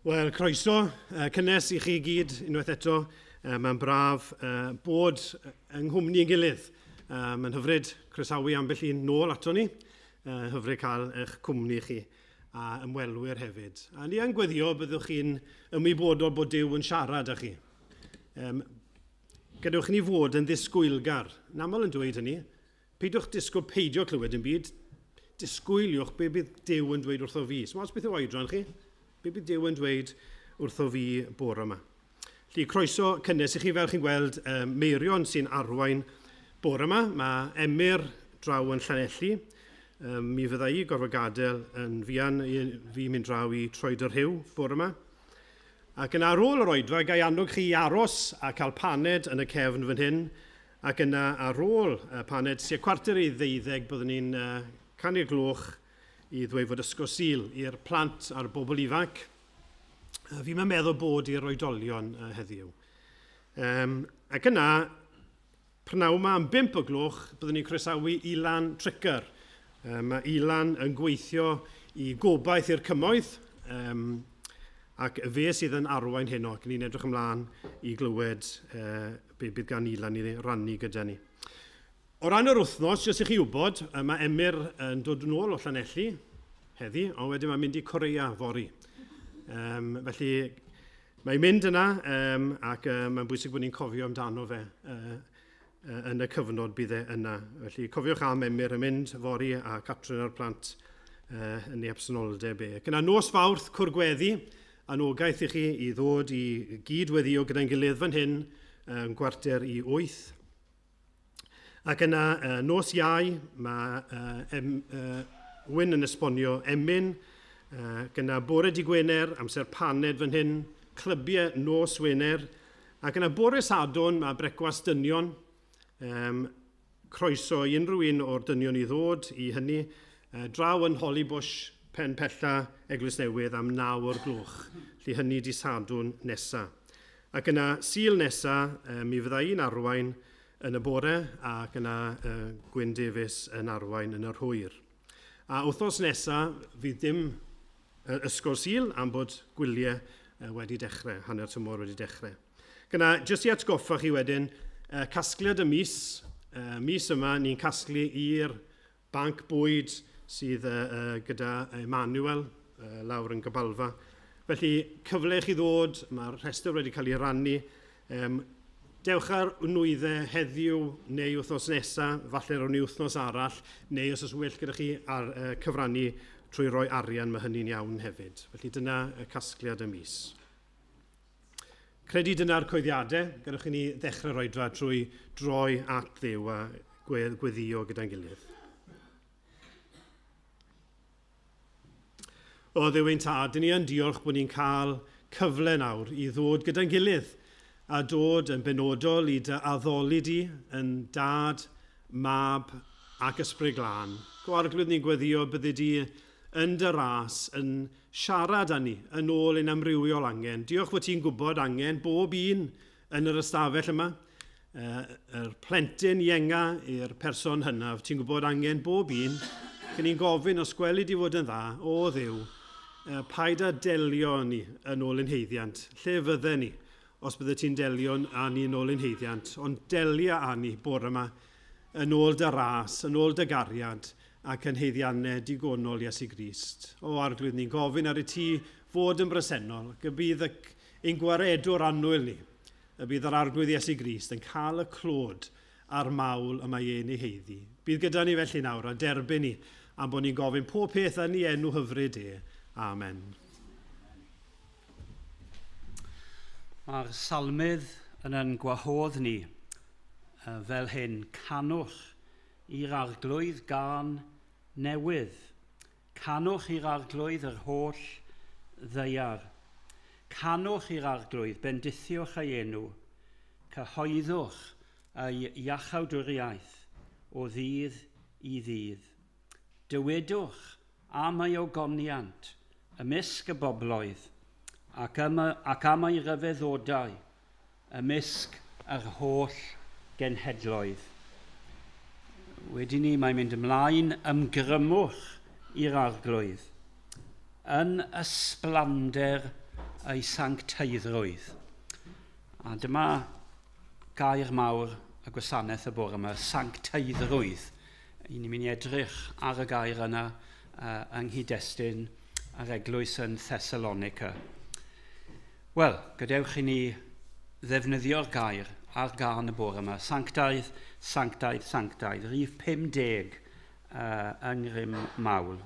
Wel, croeso cynnes i chi gyd unwaith eto. Mae'n braf bod yng nghwmni ein gilydd. Mae'n hyfryd croesawu ambell un nôl ato ni. Hyfryd cael eich cwmni chi a ymwelwyr hefyd. A ni yn gweddio byddwch chi'n ymwybodol bod Duw yn siarad â chi. Gadewch i ni fod yn ddisgwylgar. Yn aml yn dweud hynny, Peidiwch disgwyl peidio clywed dim byd. Disgwyliwch be bydd Duw yn dweud wrtho fi. Sdim ots beth yw oedran chi. Be bydd Duw yn dweud wrtho fi bore yma. Felly, croeso cynnes i chi fel chi'n gweld um, Meirion sy'n arwain bore yma. Mae Emyr draw yn Llanelli. Um, mi fydda i gorfod gadael yn fuan i fi mynd draw i Troed y Rhyw bore yma. Ac yn ar ôl yr oedfa, gai annog chi i aros a cael paned yn y cefn fan hyn. Ac yna ar ôl y paned, tua cwarter i ddeuddeg, byddwn ni'n canu'r gloch i ddweud fod Ysgol Sul i'r plant a'r bobl ifanc. Fi'm yn meddwl bod i'r oedolion heddiw. Um, ac yna, prynhawn yma am 5 o gloch, byddwn ni'n croesawu Ilan Tricker. Um, mae Ilan yn gweithio i gobaith i'r cymoedd, um, ac fe sydd yn arwain heno, ac ni'n edrych ymlaen i glywed uh, be bydd gan Ilan i rannu gyda ni. O ran yr wythnos, jyst i chi wybod, mae Emyr yn dod nôl o Llanelli heddi, ond wedyn mae'n mynd i Korea fory. Um, felly, mae'n mynd yna, um, ac uh, mae'n bwysig bod ni'n cofio amdano fe uh, uh, yn y cyfnod bydd e yna. Felly, cofiwch am Emyr yn mynd fory a Catrin a'r plant uh, yn ei absenoldeb e. Ac yna nos Fawrth, cwrgweddi, Anogaeth i chi i ddod i gyd-weddïo gyda'n gilydd fan hyn yn 7:45. Ac yna, nos Iau, mae em, Wyn yn esbonio emyn. Ac yna bore di Gwener, amser paned fan hyn, clybiau nos Wener. Ac yna bore Sadwrn, mae brecwast dynion. Um, Croeso i unrhyw un o'r dynion i ddod i hynny. Draw yn Hollybush, pen pella Eglwys Newydd am 9 o'r gloch. Felly hynny di Sadwrn nesa. Ac yna Sul nesa, mi fydda i'n arwain yn y bore ac yna Gwyn Davies yn arwain yn yr hwyr. A wythnos nesa fydd dim ysgol Sul am bod gwyliau wedi dechrau, hanner tymor wedi dechrau. Gyna, jyst i atgoffa chi wedyn, casgliad y mis, mis yma ni'n casglu i'r banc bwyd sydd gyda Emmanuel lawr yn Gabalfa. Felly, cyfle i chi ddod, mae'r rhestr wedi cael ei rannu. Um, dewch ar nwyddau heddiw neu wythnos nesaf, falle rown ni wythnos arall, neu os oes well gyda chi ar, uh, cyfrannu trwy roi arian, mae hynny'n iawn hefyd. Felly dyna y casgliad y mis. Credu dyna'r coeddiadau. Gadewch i ni ddechrau'r oedfa trwy droi at Dduw a gweddio gyda'n gilydd. O Dduw ein Tad, dyn ni yn diolch bod ni'n cael cyfle nawr i ddod gyda'n gilydd a dod yn benodol i dy addoli di yn Dad, Mab ac Ysbryd Glân. Go Arglwydd ni'n gweddio byddi di yn dy ras yn siarad â ni yn ôl ein amrywiol angen. Diolch fod ti'n gwybod angen bob un yn yr ystafell yma. Yr plentyn ienga i'r person hynaf, ti'n gwybod angen bob un. Cyn ni'n gofyn os gweli di fod yn dda, o Dduw, paid â delio â ni yn ôl ein haeddiant. Lle fydde ni os bydde ti'n delio â ni yn ôl ein haeddiant, ond delia â ni bore yma yn ôl dy ras, yn ôl dy gariad, ac yn haeddiannau digonol Iesu Grist. O Arglwydd, ni'n gofyn ar i ti fod yn bresennol, ac y bydd y, ein gwaredwr annwyl ni, y bydd yr Arglwydd Iesu Grist yn cael y clod a'r mawl y mae e'n ei haeddu. Bydd gyda ni felly nawr, a derbyn ni, am bod ni'n gofyn pob peth yn ei enw hyfryd e. Amen. Mae'r salmydd yn yn gwahodd ni fel hyn, canwch i'r Arglwydd gân newydd. Canwch i'r Arglwydd yr holl ddaear. Canwch i'r Arglwydd, bendithiwch ei enw, cyhoeddwch ei iachawdwriaeth o ddydd i ddydd. Dywedwch am ei ogoniant ymysg y bobloedd, ac am, ac am ei ryfeddodau ymysg yr holl genhedloedd. Wedi ni, mae'n mynd ymlaen, ymgrymwch i'r Arglwydd yn ysblander ei sancteiddrwydd. A dyma gair mawr y gwasanaeth y bore yma, sancteiddrwydd. I ni'n mynd i edrych ar y gair yna yng nghyd-destun yr eglwys yn Thessalonica. Wel, gadewch i ni ddefnyddio'r gair ar gân y bore yma. Sanctaidd, sanctaidd, sanctaidd. Rhif 50 yng Ngrym Mawl.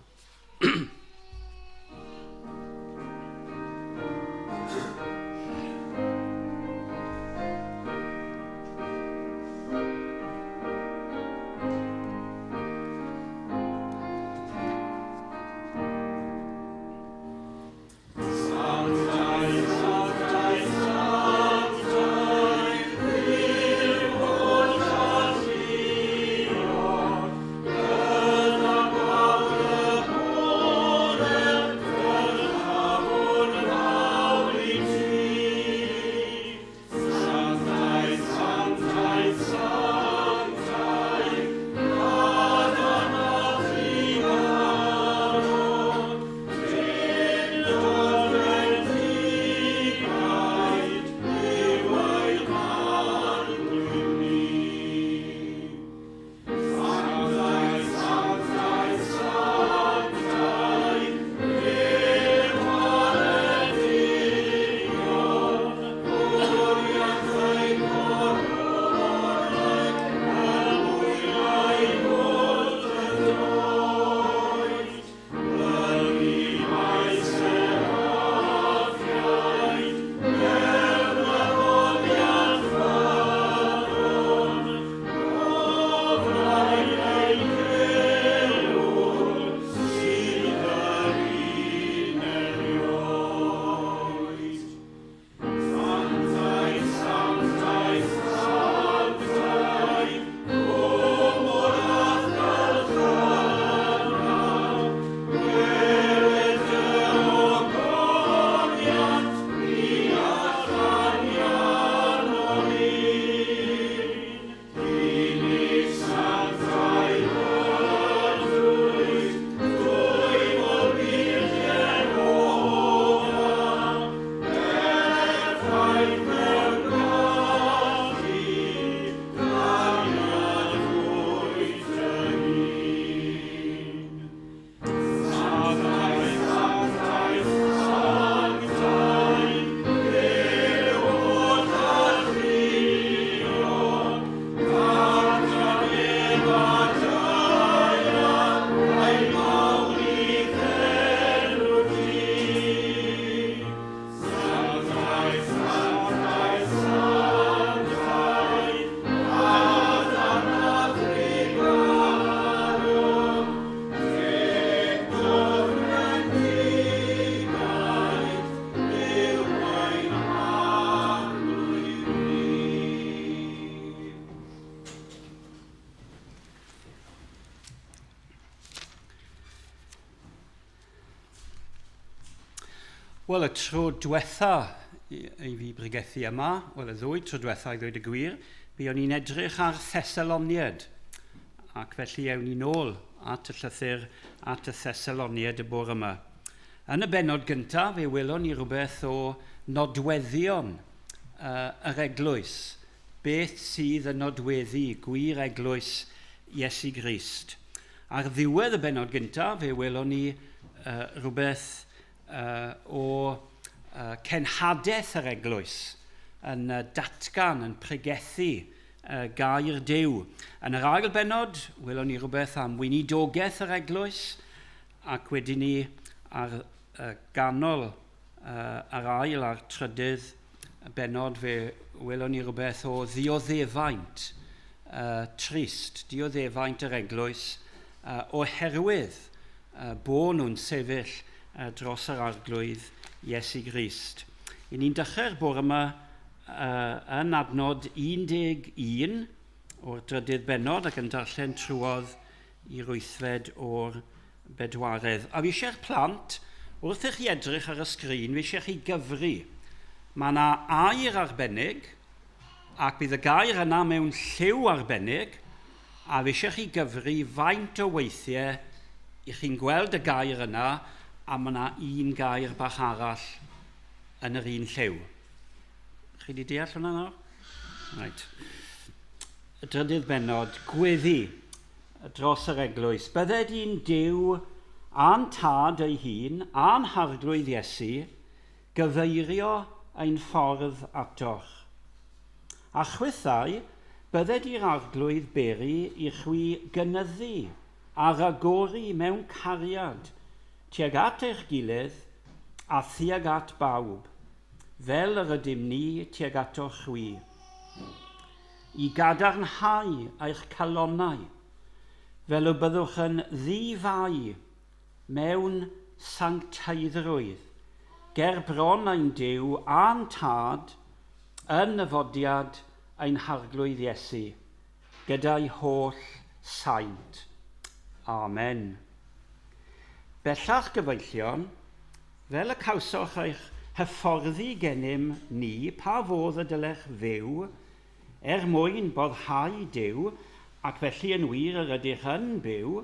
Wel, y tro diwetha i fi bregethu yma, wel, y ddwy tro diwetha i ddweud y gwir, buon ni'n edrych ar Thessaloniaid, ac felly ewn ni nôl at y llythyr at y Thessaloniaid y bore yma. Yn y bennod gyntaf, fe welon ni rhywbeth o nodweddion yr eglwys. Beth sydd yn nodweddu gwir eglwys Iesu Grist. Ar ddiwedd y bennod gyntaf, fe welon ni rhywbeth o cenhadaeth yr eglwys yn datgan, yn pregethu gair Duw. Yn yr ail bennod, welon ni rhywbeth am weinidogaeth yr eglwys, ac wedyn ni ar ganol yr ail a'r trydydd bennod fe welon ni rhywbeth o ddioddefaint trist, dioddefaint yr eglwys, oherwydd bod nhw'n sefyll dros yr Arglwydd Iesu Grist. I ni'n dechrau'r bore yma yn adnod 11 o'r drydydd bennod ac yn darllen trwodd i'r wythfed o'r bedwaredd. A fi eisiau'r plant, wrth i chi edrych ar y sgrin, fi eisiau chi gyfri. Mae yna air arbennig, ac bydd y gair yna mewn lliw arbennig, a fi eisiau chi gyfri faint o weithiau i chi'n gweld y gair yna, a mae yna un gair bach arall yn yr un lliw. Chi wedi deall hwnna nawr? Right. Y drydydd bennod, gweddi dros yr eglwys. Bydded i'n Duw a'n tad ei hun, a'n harglwydd Iesu, gyfeirio ein ffordd atoch. A chwithau, bydded i'r arglwydd beri i chwi gynyddu a ragori mewn cariad tuag at eich gilydd a thuag at bawb, fel yr ydym ni tuag atoch chwi, i gadarnhau eich calonnau, fel y byddwch yn ddi-fai mewn sancteiddrwydd, ger bron ein Duw a'n Tad yn nyfodiad ein Harglwydd Iesu, gyda'i holl saint. Amen. Bellach, gyfeillion, fel y cawsoch eich hyfforddi gennym ni pa fodd y dylech fyw er mwyn boddhau Duw, ac felly yn wir yr ydych yn byw,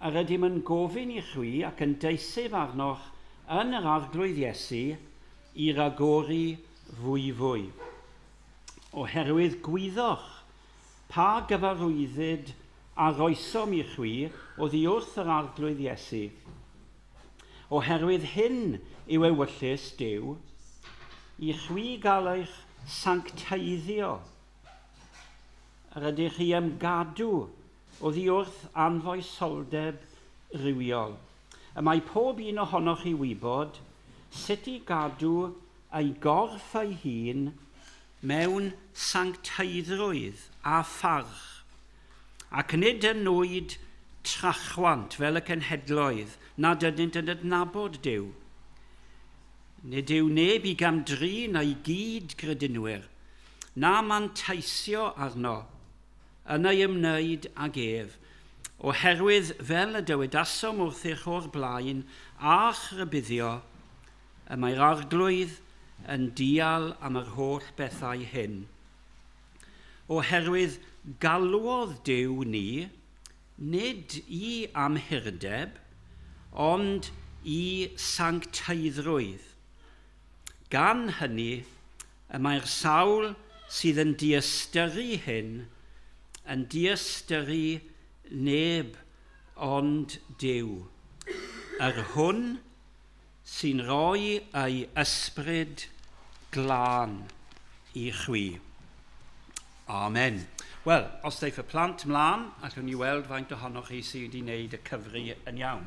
yr ydym yn gofyn i chwi ac yn deiseb arnoch yn yr Arglwydd Iesu i ragori fwyfwy. Oherwydd gwyddoch pa gyfarwyddyd a roesom i chwi oddi wrth yr Arglwydd Iesu. Oherwydd hyn yw ewyllys Duw, i chwi gael eich sancteiddio. Yr ydych chi ymgadw oddi wrth anfoesoldeb rhywiol. Y mae pob un ohonoch chi wybod sut i gadw ei gorff ei hun mewn sancteiddrwydd a pharch, ac nid yn nwyd trachwant fel y cenhedloedd nad ydynt yn adnabod Duw. Nid yw neb i gamdrin ei gyd-gredinwyr, na manteisio arno yn ei ymwneud ag ef, oherwydd fel y dywedasom wrthych o'r blaen a'ch rhybuddio, y mae'r Arglwydd yn dial am yr holl bethau hyn. Oherwydd galwodd Duw ni, nid i amhurdeb, ond i sancteiddrwydd. Gan hynny, y mae'r sawl sydd yn diystyru hyn yn diystyru neb ond Duw, yr hwn sy'n rhoi ei ysbryd glân i chwi. Amen. Wel, os deiff y plant mlaen, allwn ni weld faint ohonoch chi sydd wedi wneud y cyfri yn iawn.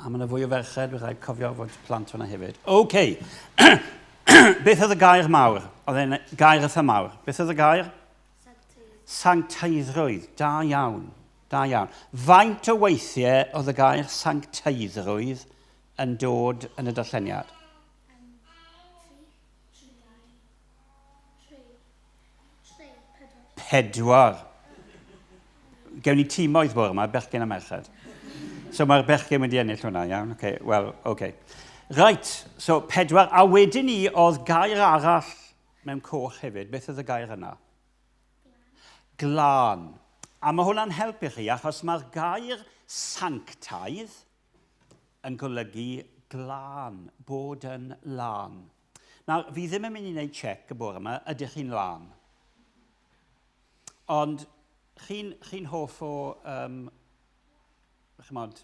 A mae yna fwy o ferched, bydd rhaid cofio fod plant fyna hefyd. OK. Beth oedd y gair mawr? Oedd e'n gair eitha mawr. Beth oedd y gair? Sancteiddrwydd. Da iawn. Da iawn. Faint o weithiau oedd y gair sancteiddrwydd yn dod yn y darlleniad? 4. Gewn ni timoedd bore yma, bechgyn a merched. So mae'r bechgyn wedi ennill hwnna, iawn? Okay, well, okay. Right, so 4. A wedyn ni oedd gair arall mewn coch hefyd. Beth oedd y gair yna? Glân. A mae hwnna'n helpu chi, achos mae'r gair sanctaidd yn golygu glân, bod yn lân. Nawr, fi ddim yn mynd i wneud check y bore yma, ydych chi'n lân? Ond chi'n chi hoff o, chymod,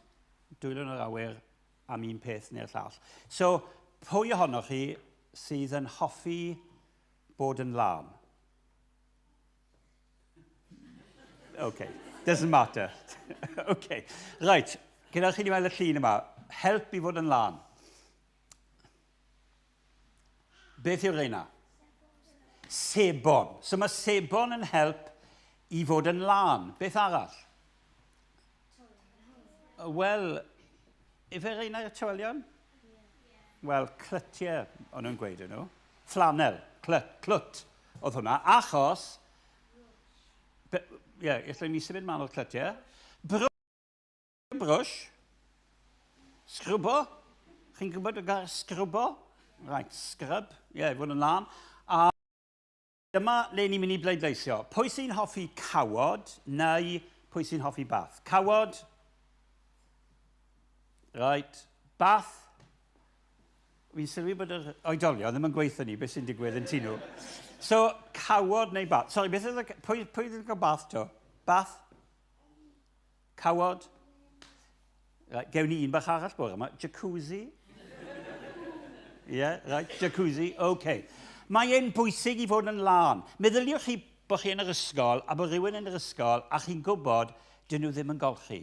dwylo yn yr awyr am un peth neu'r llall. So, pwy ohonoch chi sydd yn hoffi bod yn lân? OK, doesn't matter. OK, right, gyda chi ni weld y llun yma. Help i fod yn lân. Beth yw'r reina? Sebon. So mae sebon yn help i fod yn lân. Beth arall? Wel, ife reina i'r tywelion? Wel, clytiau, o'n nhw'n gweud nhw. Flannel, clyt, clwt oedd hwnna, achos... Ie, yeah, allwn ni symud mlaen o'r clytiau. Brwsh. Sgrwbo. Chi'n gwybod y gair sgrwbo? Right, scrub. Ie, yeah, fod yn lân. A dyma le ni'n mynd i bleidleisio. Pwy sy'n hoffi cawod neu pwy sy'n hoffi bath? Cawod. Right. Bath. Fi'n sylwi bod yr oedolion ddim yn gweithio ni beth sy'n digwydd yn tŷ nhw. So, cawod neu bath? Sorry, beth oedd y... Pwy, pwy oedd yn cael bath to? Bath? Cawod? Right, gewn ni un bach arall bore yma. Jacuzzi? Ie, yeah, right, jacuzzi, oce. Okay. Mae e'n bwysig i fod yn lân. Meddyliwch chi bod chi yn yr ysgol a bod rhywun yn yr ysgol a chi'n gwybod dyn nhw ddim yn golchi.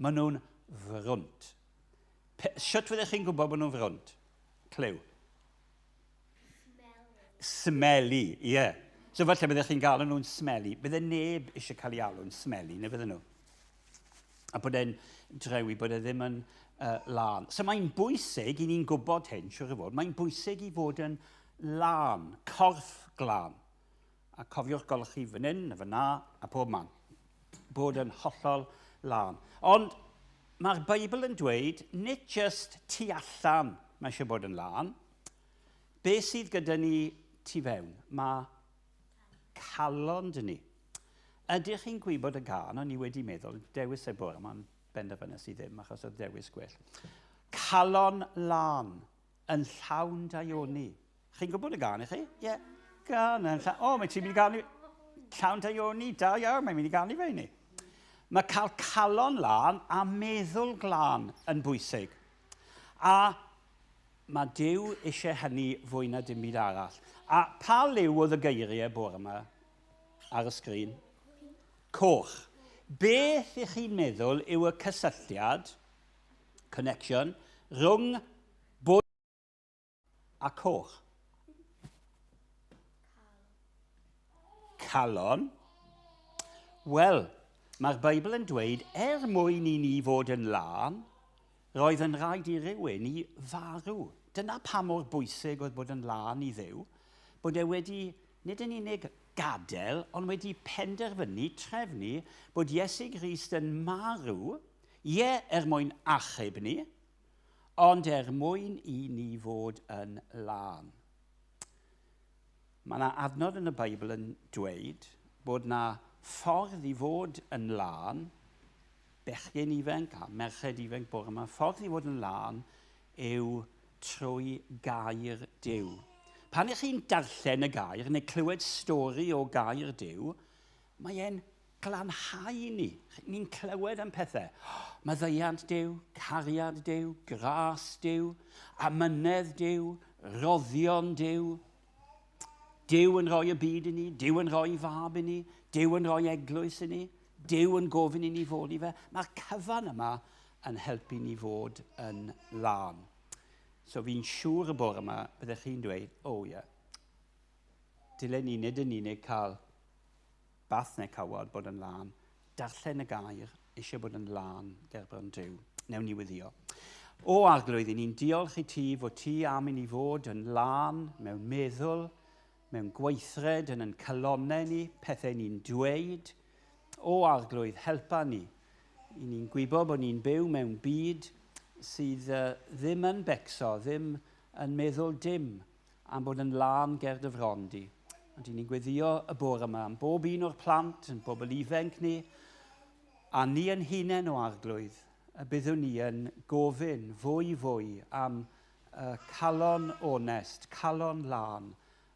Maen nhw'n frwnt. Sut fyddech chi'n gwybod bod nhw'n frwnt? Clyw. Smelly. Ie. Yeah. So falle byddech chi'n galw nhw'n smelly. Bydde neb eisiau cael ei alw'n smelly, neu fydden nhw? A bod e'n drewi, bod e ddim yn lân. So mae'n bwysig, i ni'n gwybod hyn, siwr o fod, mae'n bwysig i fod yn lân, corff glân. A cofiwch golchi fan hyn, a fan na, a pob man. Bod yn hollol lân. Ond mae'r Beibl yn dweud, nid jyst tu allan mae eisiau bod yn lân. Be sydd gyda ni tu fewn? Mae calon dyn ni. Ydych chi'n gwybod y gân? O'n i wedi meddwl, dewis e bore yma, benderfynais i ddim, achos oedd dewis gwell. Calon lân, yn llawn daioni. Chi'n gwybod y gân i chi? Ie. Yeah. Gân yn llawn... O, mae ti'n mynd i ganu... Llawn daioni, da iawn, mae'n mynd i ganu fe i ni. Mae cael calon lân a meddwl glân yn bwysig. A mae Duw eisiau hynny fwy na dim byd arall. A pa liw oedd y geiriau bore yma ar y sgrin? Coch. Beth ych chi'n meddwl yw y cysylltiad, connection, rhwng bod a coch? Calon. Wel, mae'r Beibl yn dweud, er mwyn i ni fod yn lân, roedd yn rhaid i rywun i farw. Dyna pa mor bwysig oedd bod yn lân i Dduw, bod e wedi, nid yn unig gadael, ond wedi penderfynu, trefnu, bod Iesu Grist yn marw, ie, er mwyn achub ni, ond er mwyn i ni fod yn lân. Mae yna adnod yn y Beibl yn dweud bod yna ffordd i fod yn lân, bechgyn ifanc a merched ifanc bore yma, ffordd i fod yn lân yw trwy gair Duw. Pan ych chi'n darllen y gair neu clywed stori o gair Duw, mae e'n glanhau ni. Ni'n clywed am pethau. Maddeuant Duw, cariad Duw, gras Duw, amynedd Duw, roddion Duw. Duw yn rhoi y byd i ni, Duw yn rhoi fab i ni, Duw yn rhoi eglwys i ni, Duw yn gofyn i ni fod i fe. Mae'r cyfan yma yn helpu ni fod yn lân. So fi'n siŵr y bore yma byddech chi'n dweud, o oh, ie, yeah. Dylen ni nid yn unig cael bath neu cawod, bod yn lân, darllen y gair, eisiau bod yn lân gerbron Duw. Newn ni wyddio. O Arglwydd, i ni'n diolch i ti fod ti am i ni fod yn lân mewn meddwl, mewn gweithred, yn yn calonnau ni, pethau ni'n dweud. O Arglwydd, helpa ni. I ni'n gwybod bod ni'n byw mewn byd sydd ddim yn becso, ddim yn meddwl dim am bod yn lân ger dy fron di. Ond i ni'n gweddio y bore yma am bob un o'r plant, yn bobl ifanc ni, a ni yn hunain o Arglwydd, y byddwn ni yn gofyn fwy fwy am y calon onest, calon lân,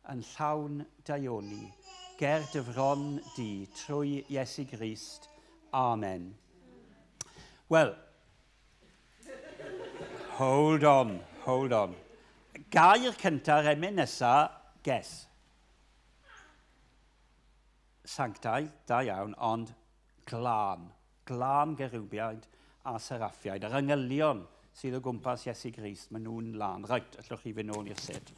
yn llawn daioni, ger dy fron di, trwy Iesu Grist. Amen. Wel, hold on, hold on. Gair cynta'r emyn nesa, guess. Sanctaidd, da iawn, ond glân. Glân gerubiaid a seraffiaid. Yr angylion sydd o gwmpas Iesu Grist, maen nhw'n lân. Reit, allwch chi fynd nôl i'r set.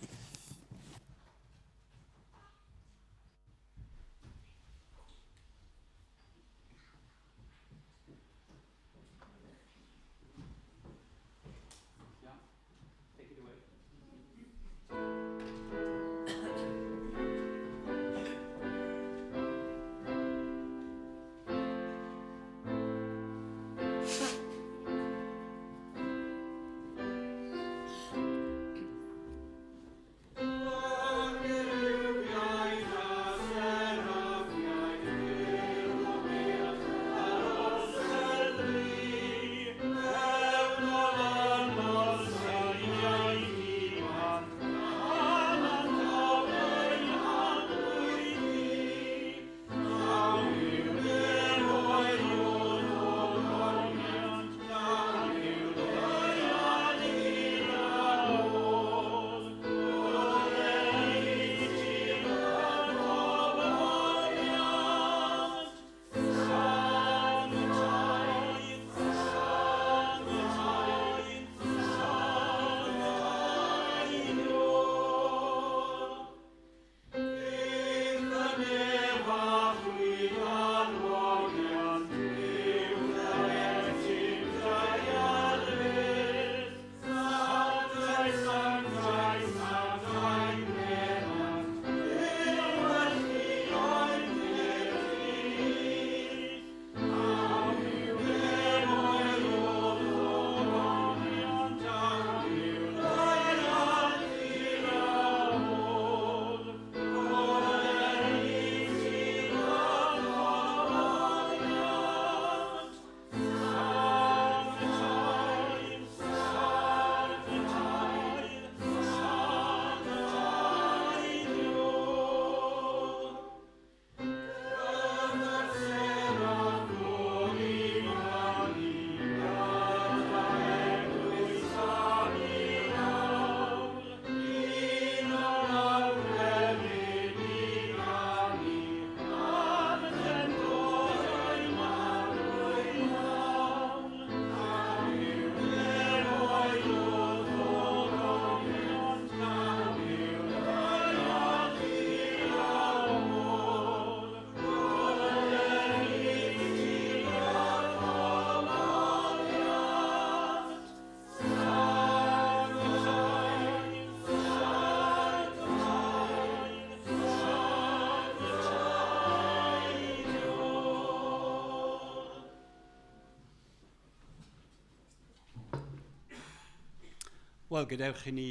Wel, gadewch i ni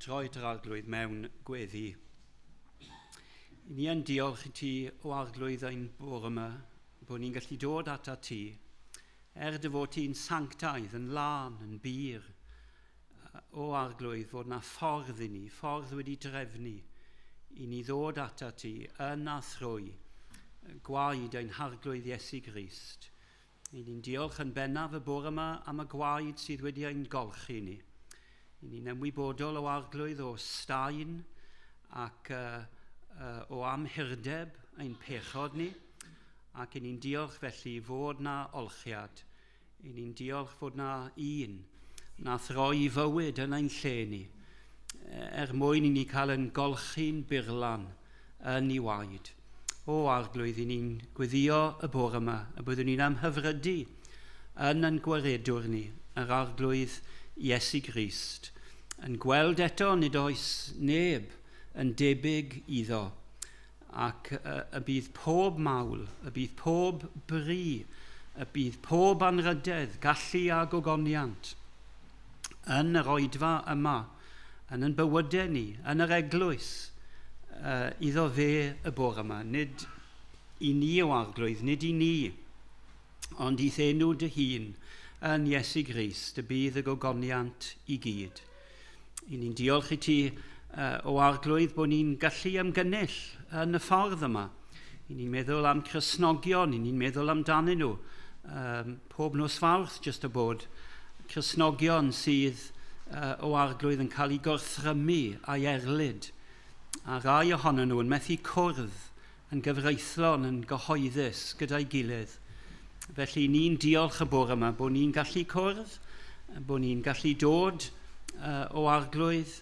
droi at yr Arglwydd mewn gweddi. I ni yn diolch i ti o Arglwydd ein bore yma, bod ni'n gallu dod ata ti, er dy fod ti'n sanctaidd, yn lân, yn bur, o Arglwydd, fod na ffordd i ni, ffordd wedi drefnu, i ni ddod ata ti yn a thrwy gwaed ein Harglwydd Iesu Grist. I ni'n diolch yn bennaf y bore yma am y gwaed sydd wedi ein golchi ni. I ni'n ymwybodol o Arglwydd o staen ac o amhurdeb ein pechod ni, ac i ni'n diolch felly fod na olchiad. I ni'n diolch fod na un nath roi fywyd yn ein lle ni, er mwyn i ni cael yn golchi'n burlan yn ei waed. O Arglwydd, i ni'n gweddio y bore yma, y byddwn ni'n amhyfrydu yn ein gwaredwr ni, yr Arglwydd Iesu Grist, yn gweld eto nid oes neb yn debyg iddo, ac y bydd pob mawl, y bydd pob bri, y bydd pob anrhydedd, gallu a gogoniant yn yr oedfa yma, yn ein bywydau ni, yn yr eglwys, iddo fe y bore yma. Nid i ni o Arglwydd, nid i ni, ond i'th enw dy hun yn Iesu Grist, y bydd y gogoniant i gyd. I ni'n diolch i ti o Arglwydd bod ni'n gallu ymgynnull yn y ffordd yma. I ni'n meddwl am Cristnogion, i ni'n meddwl amdanyn nhw. Pob nos Fawrth jyst o bod Cristnogion sydd o Arglwydd yn cael eu gorthrymu a'i erlid, a rai ohonyn nhw yn methu cwrdd yn gyfreithlon, yn gyhoeddus gyda'i gilydd. Felly ni'n diolch y bore yma bod ni'n gallu cwrdd, bod ni'n gallu dod o Arglwydd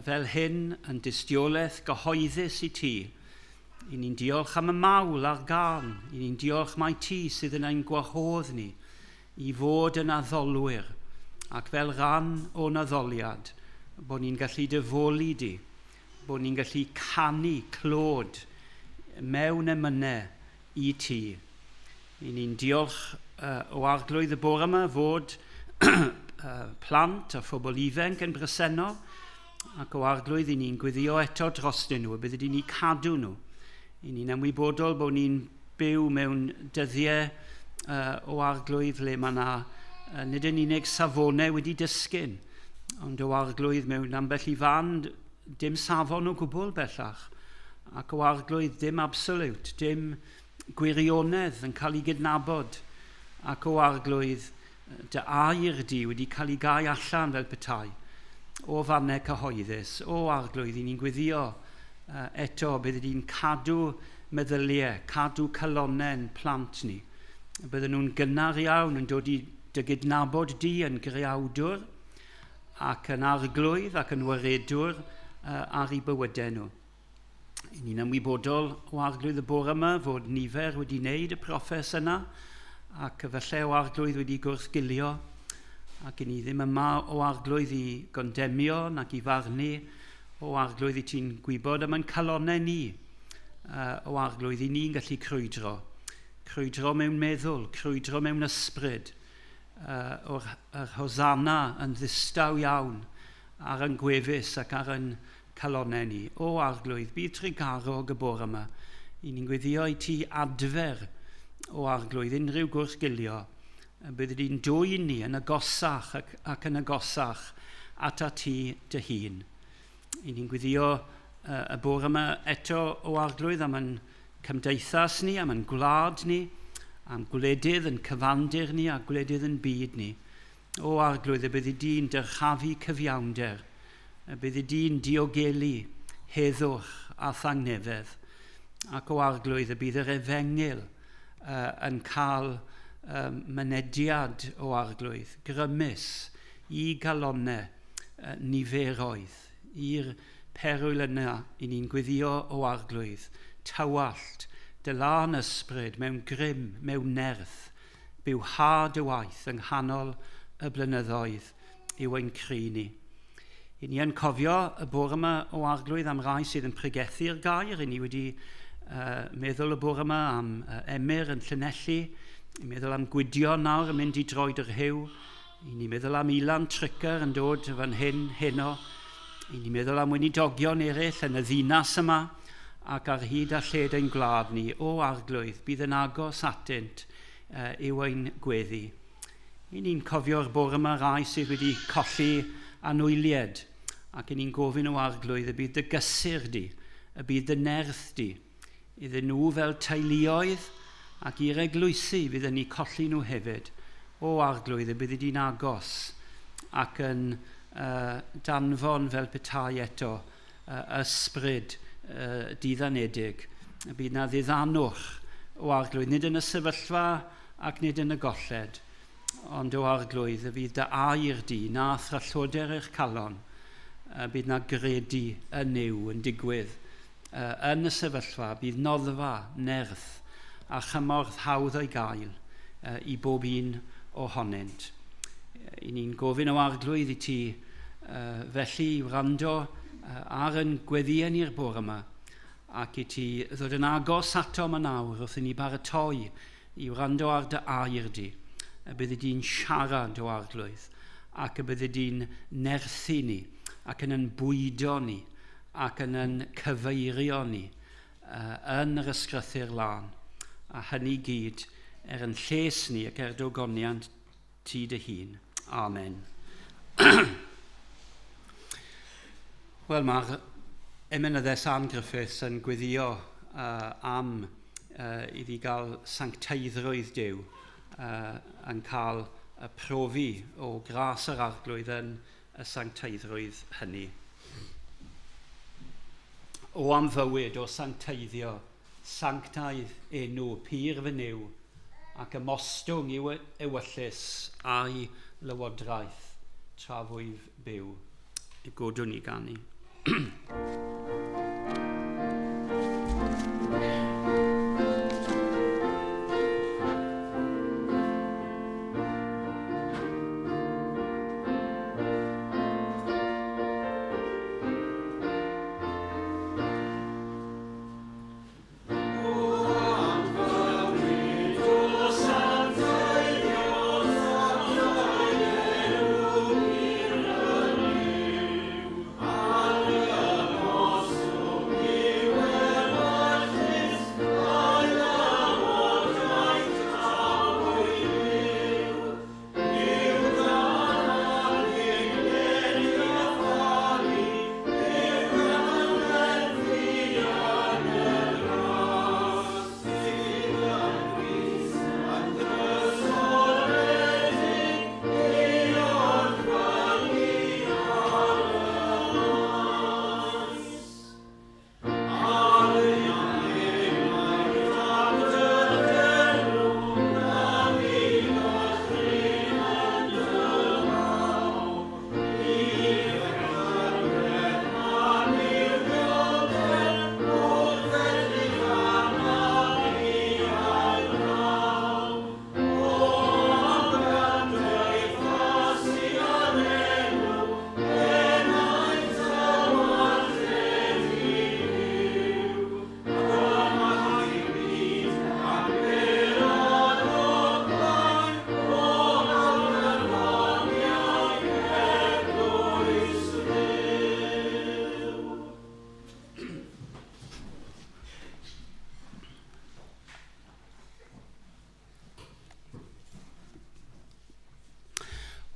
fel hyn yn dystiolaeth gyhoeddus i ti. I ni'n diolch am y mawl a'r gân, i ni'n diolch mai ti sydd yn ein gwahodd ni i fod yn addolwyr, ac fel rhan o'n addoliad, bod ni'n gallu dyfoli di, bod ni'n gallu canu clod mewn emynau i ti. I ni'n diolch o Arglwydd y bore yma fod plant a phobl ifanc yn bresennol, ac o Arglwydd i ni'n gweddio eto drostyn nhw, y bydde di ni cadw nhw. I ni'n ymwybodol bod ni'n byw mewn dyddiau o Arglwydd le mae yna nid yn unig safonau wedi disgyn, ond o Arglwydd mewn ambell i fan dim safon o gwbl bellach, ac o Arglwydd dim absolute, dim gwirionedd yn cael ei gydnabod, ac o Arglwydd dy air di wedi cael ei gau allan fel petai o fannau cyhoeddus. O Arglwydd, i ni'n gweddio eto bydde di'n cadw meddyliau, cadw calonnau'n plant ni. Bydden nhw'n gynnar iawn yn dod i dy gydnabod di yn greawdwr ac yn arglwydd ac yn waredwr ar eu bywydau nhw. I ni'n ymwybodol o Arglwydd y bore yma fod nifer wedi wneud y proffes yna, ac falle o Arglwydd wedi gwrthgilio, ac i ni ddim yma o Arglwydd i gondemio nac i farnu, o Arglwydd i ti'n gwybod am ein calonnau ni, o Arglwydd i ni'n gallu crwydro. Crwydro mewn meddwl, crwydro mewn ysbryd, o'r Hosanna yn ddistaw iawn ar ein gwefus ac ar ein calonnau ni. O Arglwydd, bydd trugarog y bore yma. I ni'n gweddio i ti adfer o Arglwydd unrhyw gwrthgilio. Bydde di'n dwyn ni yn agosach ac yn agosach ata ti dy hun. I ni'n gweddio y bore yma eto o Arglwydd am ein cymdeithas ni, am ein gwlad ni, am gwledydd yn cyfandir ni a gwledydd yn byd ni. O Arglwydd, y bydde di'n dyrchafu cyfiawnder, y bydde di'n diogelu heddwch a thangnefedd, ac o Arglwydd, y bydd yr efengyl yn cael mynediad o Arglwydd, grymus i galonnau niferoedd, i'r perwyl yna i ni'n gweddio o Arglwydd, tywallt, dy lân ysbryd mewn grym, mewn nerth, bywhad y waith yng nghanol y blynyddoedd yw ein cri ni. I ni yn cofio y bore yma o Arglwydd am rai sydd yn pregethu'r gair. I ni wedi meddwl y bore yma am Emyr yn Llanelli, i meddwl am Gwydion nawr yn mynd i droed yr Hyw. I ni meddwl am Ilan Tricker yn dod fan hyn heno. I ni meddwl am weinidogion eraill yn y ddinas yma ac ar hyd a lled ein gwlad ni. O Arglwydd, bydd yn agos atynt yw ein gweddi. I ni'n cofio'r bore yma rai sydd wedi colli anwylied ac i ni'n gofyn o Arglwydd y bydd dy gysur di, y bydd dy nerth di, iddyn nhw fel teuluoedd ac i'r eglwysi fydd yn eu colli nhw hefyd. O Arglwydd, y byddi di'n agos ac yn uh, danfon fel petai eto uh, ysbryd uh, diddanedig. Y bydd na ddiddanwch o Arglwydd, nid yn y sefyllfa ac nid yn y golled, ond o Arglwydd, y fydd dy air di, na thralloder eich calon, y bydd na gredu yn Nuw yn digwydd yn y sefyllfa, bydd noddfa, nerth a chymorth hawdd o'i gael i bob un ohonynt. I ni'n gofyn o Arglwydd i ti felly i wrando ar yn gweddïau ni'r bore yma ac i ti ddod yn agos atom yn awr wrth i ni baratoi i wrando ar dy air di, y byddi di'n siarad o Arglwydd ac y byddi di'n nerthu ni ac yn yn bwydo ni ac yn yn cyfeirio ni yn yr ysgrythur lân, a hynny gyd er yn lles ni ac er dogoniant ti dy hun. Amen. Wel, mae'r emynyddes Ann Griffiths yn gweddio am iddi gael sancteiddrwydd Duw yn cael y profi o gras yr Arglwydd yn y sancteiddrwydd hynny. O am fywyd, o sancteiddio, sanctaidd enw pur fy Nuw, ac ymostwng i'w ewyllys a'i lywodraeth tra fwyf byw. Y godwn i ganu.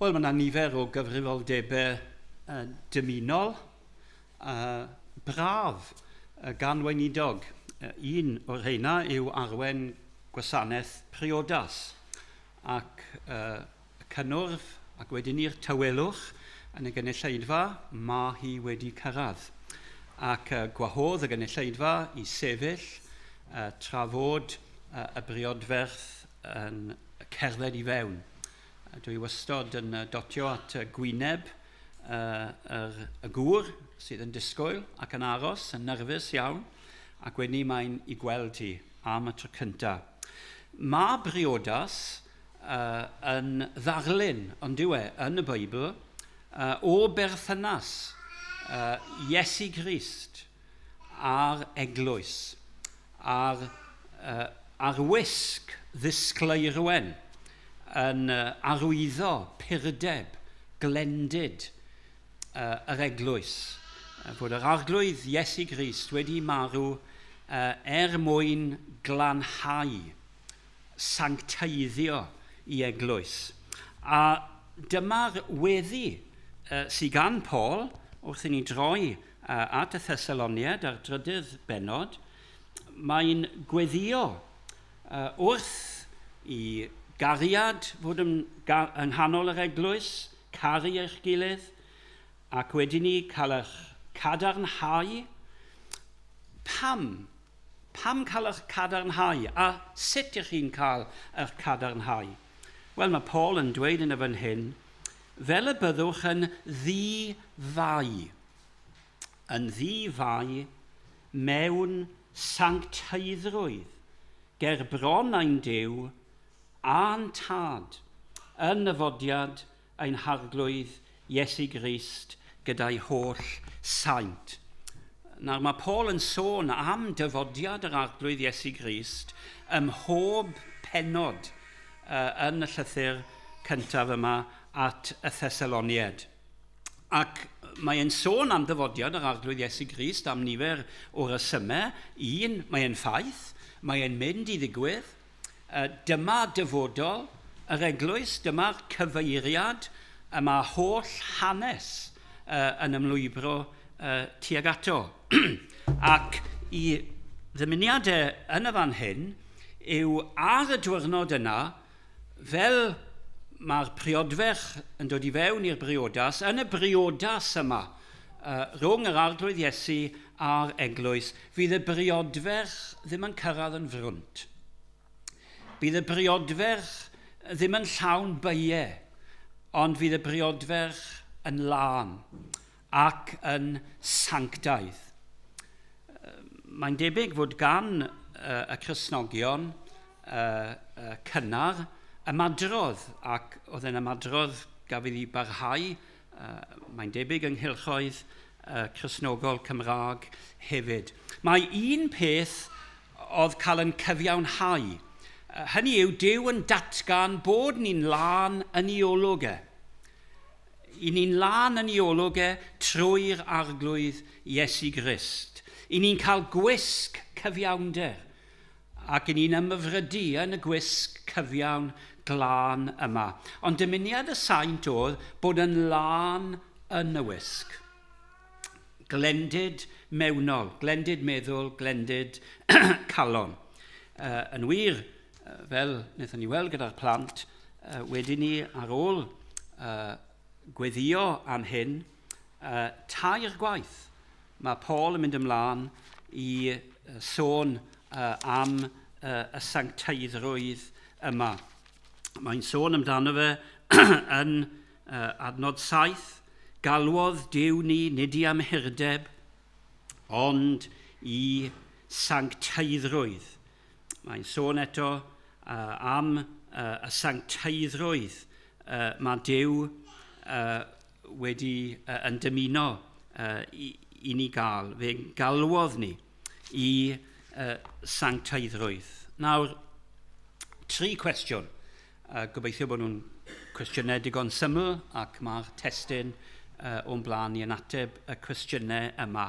Wel, mae yna nifer o gyfrifoldebau dymunol, braf gan weinidog. Un o'r rheina yw arwen gwasanaeth priodas ac y cynnwrf ac wedyn i'r tawelwch yn y gynulleidfa, mae hi wedi cyrraedd. Ac gwahodd y gynulleidfa i sefyll tra fod y briodferch yn cerdded i fewn. Dwi wastod yn dotio at gwyneb y gŵr sydd yn disgwyl ac yn aros, yn nerfus iawn, ac wedyn mae'n i gweld hi am y tro cyntaf. Mae briodas yn ddarlun, ond yw e, yn y Beibl, o berthynas Iesu Grist a'r eglwys, a'r wisg ddisgleirwen. yn arwyddo purdeb, glendid yr eglwys. Fod yr Arglwydd Iesu Grist wedi marw er mwyn glanhau, sancteiddio i eglwys. A dyma'r weddi sydd gan Paul wrth i ni droi at y Thessaloniaid ar drydydd bennod. Mae'n gweddio wrth i gariad fod yng nghanol yr eglwys, caru eich gilydd, ac wedyn ni cael eich cadarnhau. Pam? Pam cael eich cadarnhau? A sut ych chi'n cael eich cadarnhau? Wel, mae Paul yn dweud yn y fan hyn, fel y byddwch yn ddi-fai. Yn ddi-fai mewn sancteiddrwydd ger bron ein Duw a'n Tad yn nyfodiad ein Harglwydd Iesu Grist gyda'i holl saint. Nawr mae Paul yn sôn am dyfodiad yr Arglwydd Iesu Grist ym mhob pennod yn y llythyr cyntaf yma at y Thessaloniaid. Ac mae'n sôn am ddyfodiad yr Arglwydd Iesu Grist am nifer o resymau. Un, mae'n ffaith, mae'n mynd i ddigwydd. Dyma dyfodol yr eglwys, dyma'r cyfeiriad y mae holl hanes yn ymlwybro tuag ato. Ac i ddymuniadau yn y fan hyn yw ar y diwrnod yna, fel mae'r priodferch yn dod i fewn i'r briodas, yn y briodas yma, rhwng yr Arglwydd Iesu a'r eglwys, fydd y briodferch ddim yn cyrraedd yn frwnt. Bydd y briodferch ddim yn llawn beiau, ond fydd y briodferch yn lân ac yn sanctaidd. Mae'n debyg fod gan y Cristnogion cynnar ymadrodd, ac oedd e'n ymadrodd gafodd ei barhau, mae'n debyg yng nghylchoedd Cristnogol Cymraeg hefyd. Mae un peth oedd cael yn cyfiawnhau. Hynny yw, Duw yn datgan bod ni'n lân yn ei olwg e. I ni'n lân yn ei olwg e trwy'r Arglwydd Iesu Grist. I ni'n cael gwisg cyfiawnder, ac i ni'n ymhyfrydu yn y gwisg cyfiawn glân yma. Ond dymuniad y saint oedd bod yn lân yn y wisg. Glendid mewnol, glendid meddwl, glendid calon. Yn wir, fel wnaethon ni weld gyda'r plant, wedyn ni ar ôl gweddio am hyn, tair gwaith mae Paul yn mynd ymlaen i sôn am y sancteiddrwydd yma. Mae'n sôn amdano fe yn adnod 7, galwodd Duw ni nid i amhurdeb, ond i sancteiddrwydd. Mae'n sôn eto am y sancteiddrwydd mae Duw wedi yn dymuno i ni gael. Fe galwodd ni i sancteiddrwydd. Nawr, tri cwestiwn. Gobeithio bod nhw'n cwestiynau digon syml ac mae'r testun o'n blaen ni yn ateb y cwestiynau yma.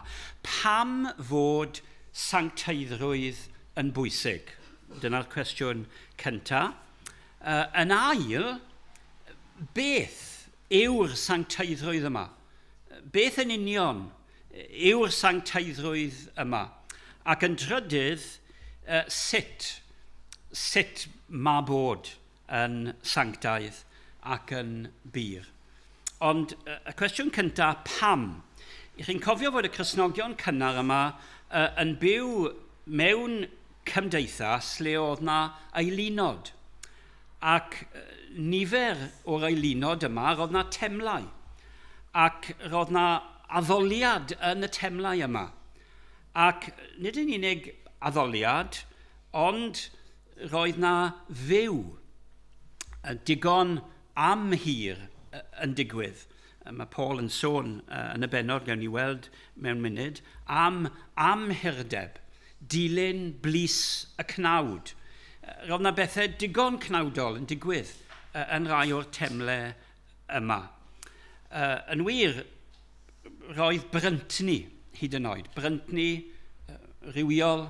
Pam fod sancteiddrwydd yn bwysig? Dyna'r cwestiwn cyntaf. Yn ail, beth yw'r sancteiddrwydd yma? Beth yn union yw'r sancteiddrwydd yma? Ac yn trydydd, sut mae bod yn sanctaidd ac yn bur? Ond y cwestiwn cyntaf, pam? I chi'n cofio fod y Cristnogion cynnar yma yn byw mewn cymdeithas lle oedd na aelunod. Ac nifer o'r aelunod yma, roedd na temlau. Ac roedd na addoliad yn y temlau yma. Ac nid yn unig addoliad, ond roedd na fyw digon am hir yn digwydd. Mae Paul yn sôn yn y bennod, gawn ni weld mewn munud, am amhurdeb, dilyn blys y cnawd. Roedd na bethau digon cnawdol yn digwydd yn rhai o'r temlau yma. Yn wir, roedd bryntni hyd yn oed, bryntni rhywiol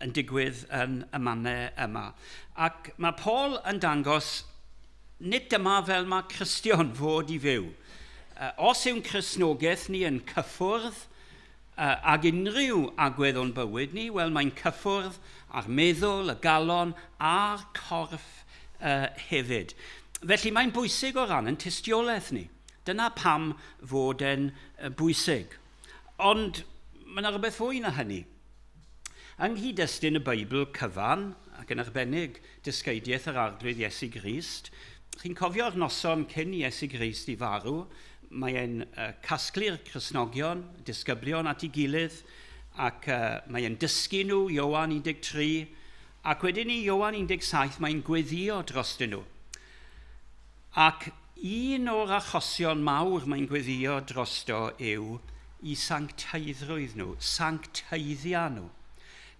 yn digwydd yn y mannau yma. Ac mae Paul yn dangos nid dyma fel mae Cristion fod i fyw. Os yw'n Cristnogaeth ni yn cyffwrdd ag unrhyw agwedd o'n bywyd ni, wel mae'n cyffwrdd â'r meddwl, y galon a'r corff hefyd. Felly mae'n bwysig o ran yn tystiolaeth ni. Dyna pam fod e'n bwysig. Ond mae yna rhywbeth fwy na hynny. Yng nghyd-destun y Beibl cyfan, ac yn arbennig dysgeidiaeth yr Arglwydd Iesu Grist, chi'n cofio'r noson cyn Iesu Grist i farw, mae e'n casglu'r Cristnogion, disgyblion at ei gilydd, ac mae e'n dysgu nhw, Ioan 13, ac wedyn i Ioan 17 mae'n gweddio drostyn nhw. Ac un o'r achosion mawr mae'n gweddio drosto yw i sancteiddrwydd nhw, sancteiddia nhw,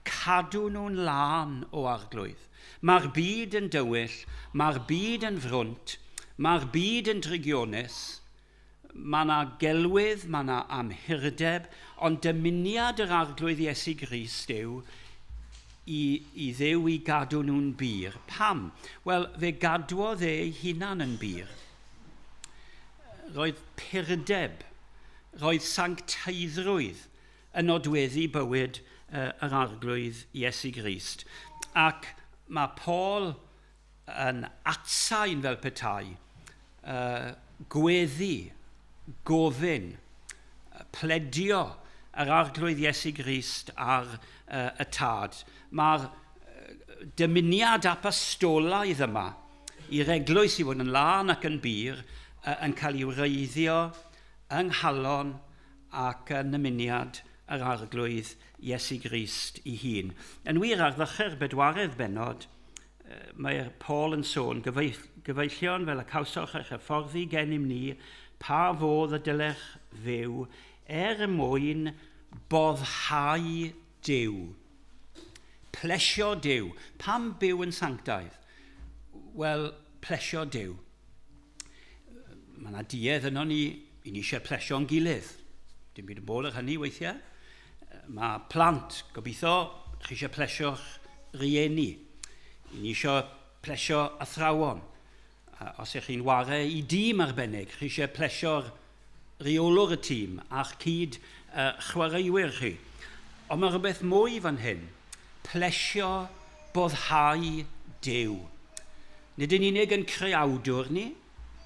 cadw nhw'n lân o Arglwydd. Mae'r byd yn dywyll, mae'r byd yn frwnt, mae'r byd yn drygionus, mae yna gelwydd, mae yna amhurdeb, ond dymuniad yr Arglwydd Iesu Grist yw i Dduw i gadw nhw'n bur. Pam? Wel, fe gadwodd e ei hunan yn bur. Roedd purdeb, roedd sancteiddrwydd yn nodweddu bywyd yr Arglwydd Iesu Grist. Ac mae Paul yn atsain fel petai, gweddi, gofyn, pledio yr Arglwydd Iesu Grist ar y Tad. Mae'r dymuniad apostolaidd yma i'r eglwys i fod yn lân ac yn bur yn cael ei wreiddio yng nghalon ac yn nymuniad yr Arglwydd Iesu Grist ei hun. Yn wir, ar ddechrau'r bedwaredd bennod, mae'r Paul yn sôn, gyfeillion fel y cawsoch eich hyfforddi gennym ni, pa fodd y dylech fyw er mwyn boddhau Duw. Plesio Duw. Pam byw yn sanctaidd? Wel, plesio Duw. Mae yna duedd yno ni, i ni eisiau plesio'n gilydd. Dim byd yn bod ar hynny weithiau. Mae plant, gobeithio, chi eisiau plesio'ch rieni. I ni eisiau plesio athrawon. Os ych chi'n ware i dîm arbennig, chi eisiau plesio'r reolwr y tîm a'ch cyd chwaraewyr chi. Ond mae rhywbeth mwy fan hyn. Plesio boddhau Duw. Nid yn unig yn creawdwr ni,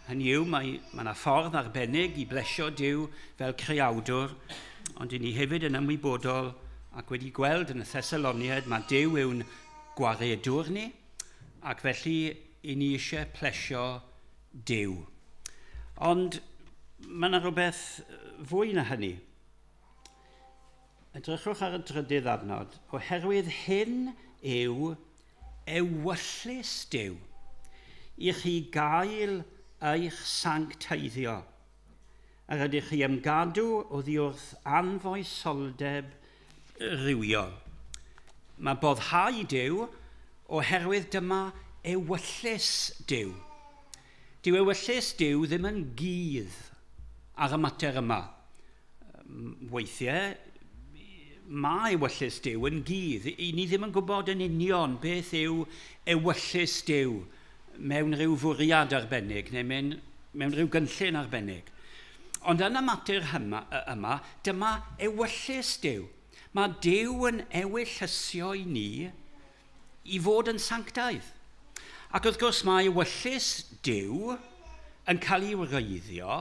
hynny yw, mae yna ffordd arbennig i blesio Duw fel creawdwr, ond i ni hefyd yn ymwybodol ac wedi gweld yn y Thessaloniaid, mae Duw yw'n gwaredwr ni, ac felly i ni eisiau plesio Duw. Ond mae yna rhywbeth fwy na hynny. Edrychwch ar y drydydd adnod. Oherwydd hyn yw ewyllys Duw, i chi gael eich sancteiddio, yr ydych chi ymgadw oddi wrth anfoesoldeb rhywiol. Mae boddhau Duw oherwydd dyma ewyllys Duw. Dyw ewyllys Duw ddim yn gudd ar y mater yma. Weithiau, mae ewyllys Duw yn gudd. I ni ddim yn gwybod yn union beth yw ewyllys Duw mewn rhyw fwriad arbennig neu mewn rhyw gynllun arbennig. Ond yn y mater yma, dyma ewyllys Duw. Mae Duw yn ewyllysio i ni i fod yn sanctaidd. Ac wrth gwrs mae ewyllys Duw yn cael ei wreiddio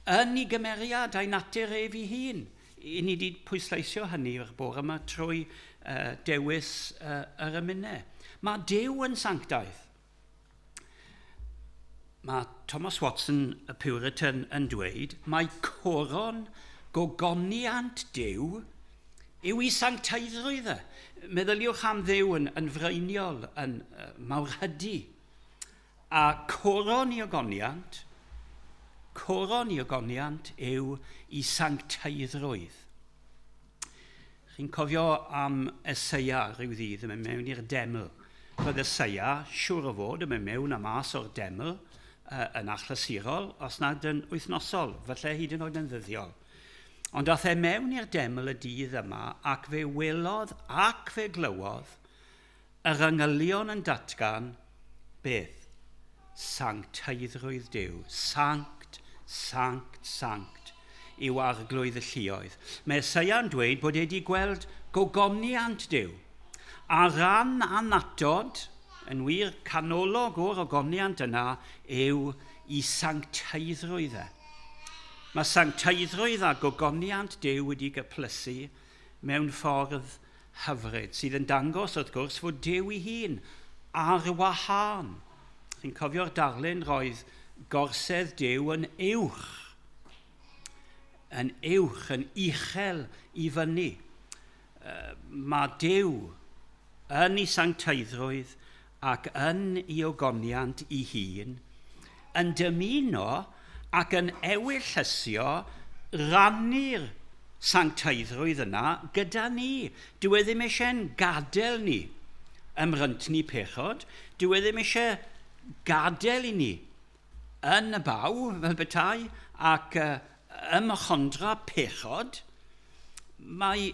yn ei gymeriad a'i natur ef ei hun. I ni wedi pwysleisio hynny o'r bore yma trwy dewis yr emynau. Mae Duw yn sanctaidd. Mae Thomas Watson, y Puritan, yn dweud mae coron gogoniant Duw yw ei sancteiddrwydd e. Meddyliwch am Dduw yn freiniol, yn mawrhydi. A coron i ogoniant yw i sancteiddrwydd. Chi'n cofio am Eseia rhyw ddydd yn mynd mewn i'r deml. Roedd Eseia, siŵr o fod, yn mynd mewn a mas o'r deml yn achlysurol, os nad yn wythnosol, falle hyd yn oed yn ddyddiol. Ond dath e mewn i'r deml y dydd yma ac fe welodd ac fe glywodd yr angylion yn datgan beth? Sancteiddrwydd Duw. Sanct, sanct, sanct yw arglwydd y lluoedd. Mae Esaia'n dweud bod e wedi gweld gogoniant Duw. A ran annatod, yn wir canolog o'r ogoniant yna, yw i sancteiddrwydd e. Mae sancteiddrwydd a gogoniant Duw wedi gyplysu mewn ffordd hyfryd, sydd yn dangos, wrth gwrs, fod Duw ei hun ar wahân. Chi'n cofio'r darlun roedd gorsedd Duw yn uwch, yn uwch, yn uchel i fyny. Mae Duw yn ei sancteiddrwydd ac yn ei ogoniant ei hun, yn dymuno ac yn ewyllysio rannu'r sancteiddrwydd yna gyda ni. Dyw e ddim eisiau'n gadael ni ymryntni pechod. Dyw e ddim eisiau gadael i ni yn y baw, fel petai, ac ymchondra pechod. Mae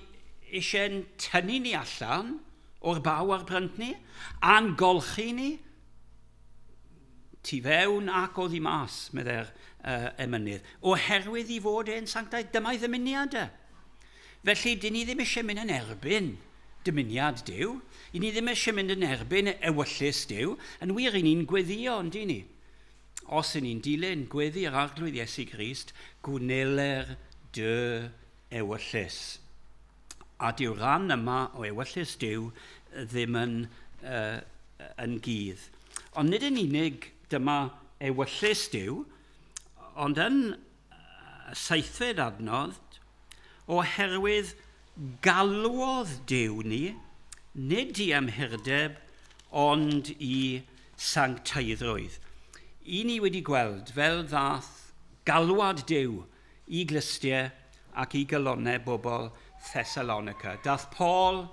eisiau'n tynnu ni allan o'r baw a'r bryntni, a'n golchi ni tu fewn ac oddi mas, meddai'r emynydd, oherwydd i fod e'n sanctaidd, dyma'i ddymuniad e. Felly, dyn ni ddim eisiau mynd yn erbyn dymuniad Duw, i ni ddim eisiau mynd yn erbyn ewyllys Duw, yn wir, i ni'n gweddio, ond ni. Os y'n ni'n dilyn gweddi'r Arglwydd Iesu Grist, gwneler dy ewyllys. A dyw'r rhan yma o ewyllys Duw ddim yn, yn gudd. Ond nid yn unig dyma ewyllys Duw, ond yn seithfed adnodd, oherwydd galwodd Duw ni, nid i amhurdeb, ond i sancteiddrwydd. I ni wedi gweld fel ddath galwad Duw i glustiau ac i galonnau bobl Thessalonica. Dath Paul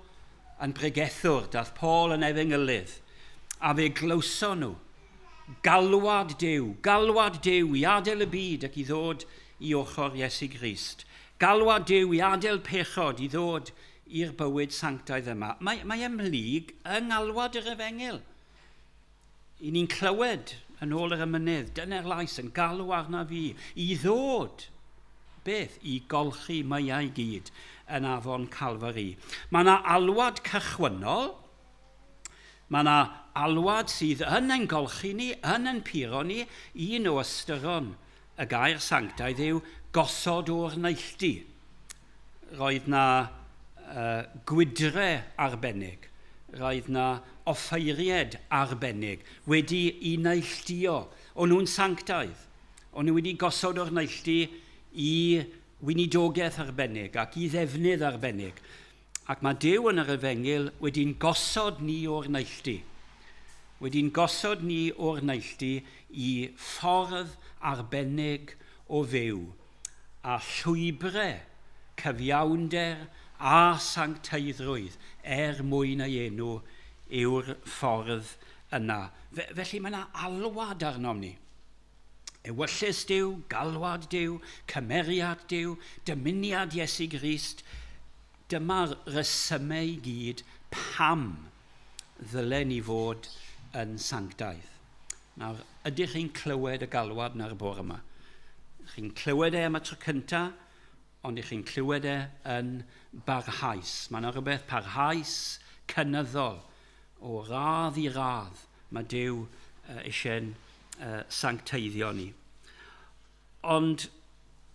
yn bregethwr, dath Paul yn efengylydd, a fe glywson nhw galwad Duw, galwad Duw i adael y byd ac i ddod i ochr Iesu Grist. Galwad Duw i adael pechod i ddod i'r bywyd sanctaidd yma. Mae, mae ymhlyg yng ngalwad yr efengyl. I ni'n clywed yn ôl yr emynydd, dyna'r lais yn galw arna fi i ddod. Beth? I golchi meiau gyd yn afon Calfari. Mae yna alwad cychwynnol, mae yna alwad sydd yn ein golchi ni, yn ein puro ni, un o ystyron y gair sanctaidd yw gosod o'r neilltu. Roedd na gwydre arbennig, roedd na offeiried arbennig wedi i neilltuo. O'n nhw'n sanctaidd. O'n nhw wedi gosod o'r neilltu i weinidogaeth arbennig ac i ddefnydd arbennig. Ac mae Duw yn yr efengyl wedi'n gosod ni o'r neilltu. Wedi'n gosod ni o'r neilltu i ffordd arbennig o fyw a llwybrau cyfiawnder a sancteiddrwydd er mwyn ei enw yw'r ffordd yna. Felly mae yna alwad arnom ni. Ewyllys Duw, galwad Duw, cymeriad Duw, dymuniad Iesu Grist. Dyma'r resymau i gyd pam ddylen ni fod yn sanctaidd. Nawr, ydych chi'n clywed y galwad na'r bore yma? Chi'n clywed e am y tro cyntaf, ond ych chi'n clywed e yn barhaus. Mae yna rhywbeth parhaus cynyddol o radd i radd mae Duw eisiau'n sancteiddio ni. Ond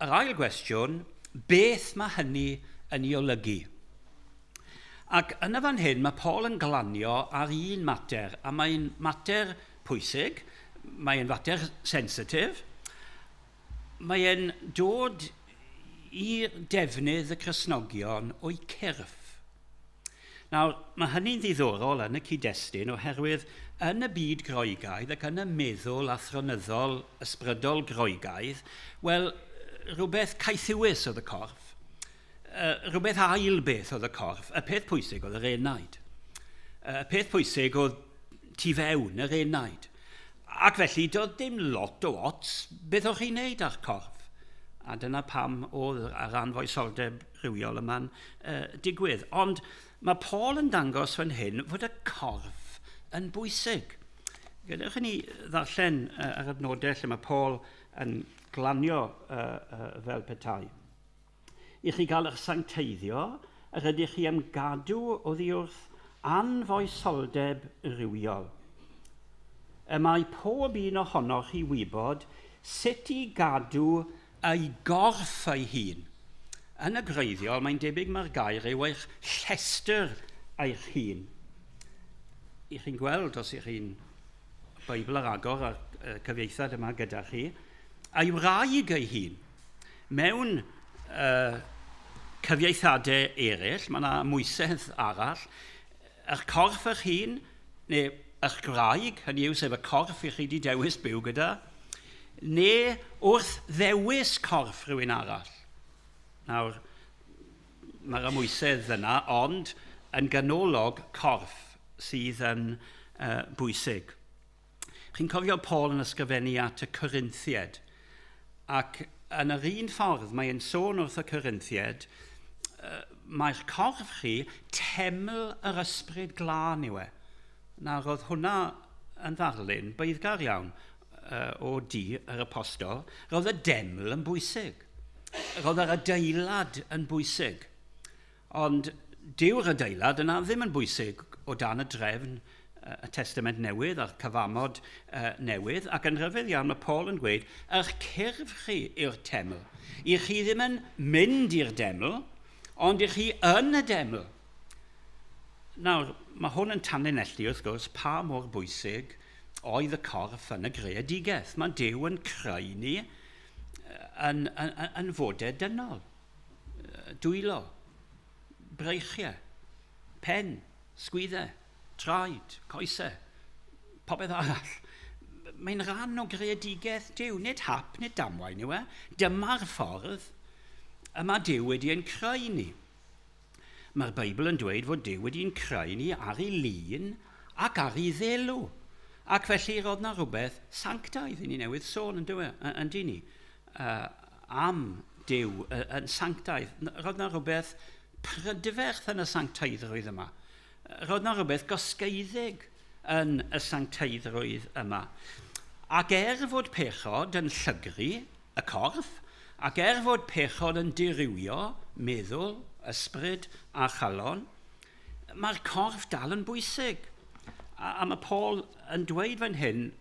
yr ail gwestiwn, beth mae hynny yn ei olygu? Ac yn y fan hyn mae Paul yn glanio ar un mater, a mae'n mater pwysig, mae'n fater sensitif, mae'n dod i'r defnydd y Cristnogion o'i cyrff. Nawr, mae hynny'n ddiddorol yn y cyd-destun oherwydd yn y byd Groegaidd ac yn y meddwl athronyddol ysbrydol Groegaidd, wel, rhywbeth caethiwus oedd y corff. Rhywbeth ail beth oedd y corff. Y peth pwysig oedd yr enaid. Y peth pwysig oedd tu fewn, yr enaid. Ac felly, doedd dim lot o ots beth o'ch chi'n neud â'ch corff. A dyna pam oedd yr anfoesoldeb rhywiol yma'n digwydd. Ond mae Paul yn dangos fan hyn fod y corff yn bwysig. Gadewch i ni ddarllen yr adnodau lle mae Paul yn glanio fel petai. I chi gael eich sancteiddio, yr ydych chi am gadw oddi wrth anfoesoldeb rhywiol. Y mae pob un ohonoch chi wybod sut i gadw ei gorff ei hun. Yn y gwreiddiol, mae'n debyg mae'r gair yw eich llestr eich hun. I chi'n gweld, os ych chi'n Beibl ar agor a'r cyfieithiad yma gyda chi, ei wraig ei hun. Mewn cyfieithiadau eraill, mae yna mwysedd arall, eich corff eich hun, neu eich gwraig, hynny yw sef y corff i chi wedi dewis byw gyda, neu wrth ddewis corff rhywun arall. Nawr, mae'r amwysedd yna, ond yn ganolog corff sydd yn bwysig. Chi'n cofio Paul yn ysgrifennu at y Corinthiaid, ac yn yr un ffordd mae'n sôn wrth y Corinthiaid, mae'ch corff chi teml yr ysbryd glân yw e. Nawr, roedd hwnna yn ddarlun beiddgar iawn o di yr apostol. Roedd y deml yn bwysig. Roedd yr adeilad yn bwysig. Ond dyw'r adeilad yna ddim yn bwysig o dan y drefn y Testament Newydd a'r cyfamod newydd, ac yn rhyfedd iawn mae Paul yn gweud, eich cyrff chi yw'r teml. I chi ddim yn mynd i'r deml, ond i chi yn y deml. Nawr, mae hwn yn tanlinellu, wrth gwrs, pa mor bwysig oedd y corff yn y greadigaeth. Mae Duw yn creu ni yn fodau dynol. Dwylo, breichiau, pen, sgwyddau, traed, coesau, popeth arall. Mae'n rhan o greadigaeth Duw, nid hap, nid damwain yw e. Dyma'r ffordd y mae Duw wedi ein creu ni. Mae'r Beibl yn dweud fod Duw wedi'n creu ni ar ei lun ac ar ei ddelw. Ac felly roedd na rhywbeth sanctaidd i ni newydd sôn yn yn dyn ni, am Duw yn sanctaidd. Roedd na rhywbeth prydferth yn y sanctaiddrwydd yma. Roedd na rhywbeth gosgeiddig yn y sanctaiddrwydd yma. Ac fod pechod yn llygru y corff, ac fod pechod yn dirywio meddwl, ysbryd a chalon, mae'r corff dal yn bwysig. A mae Paul yn dweud fan hyn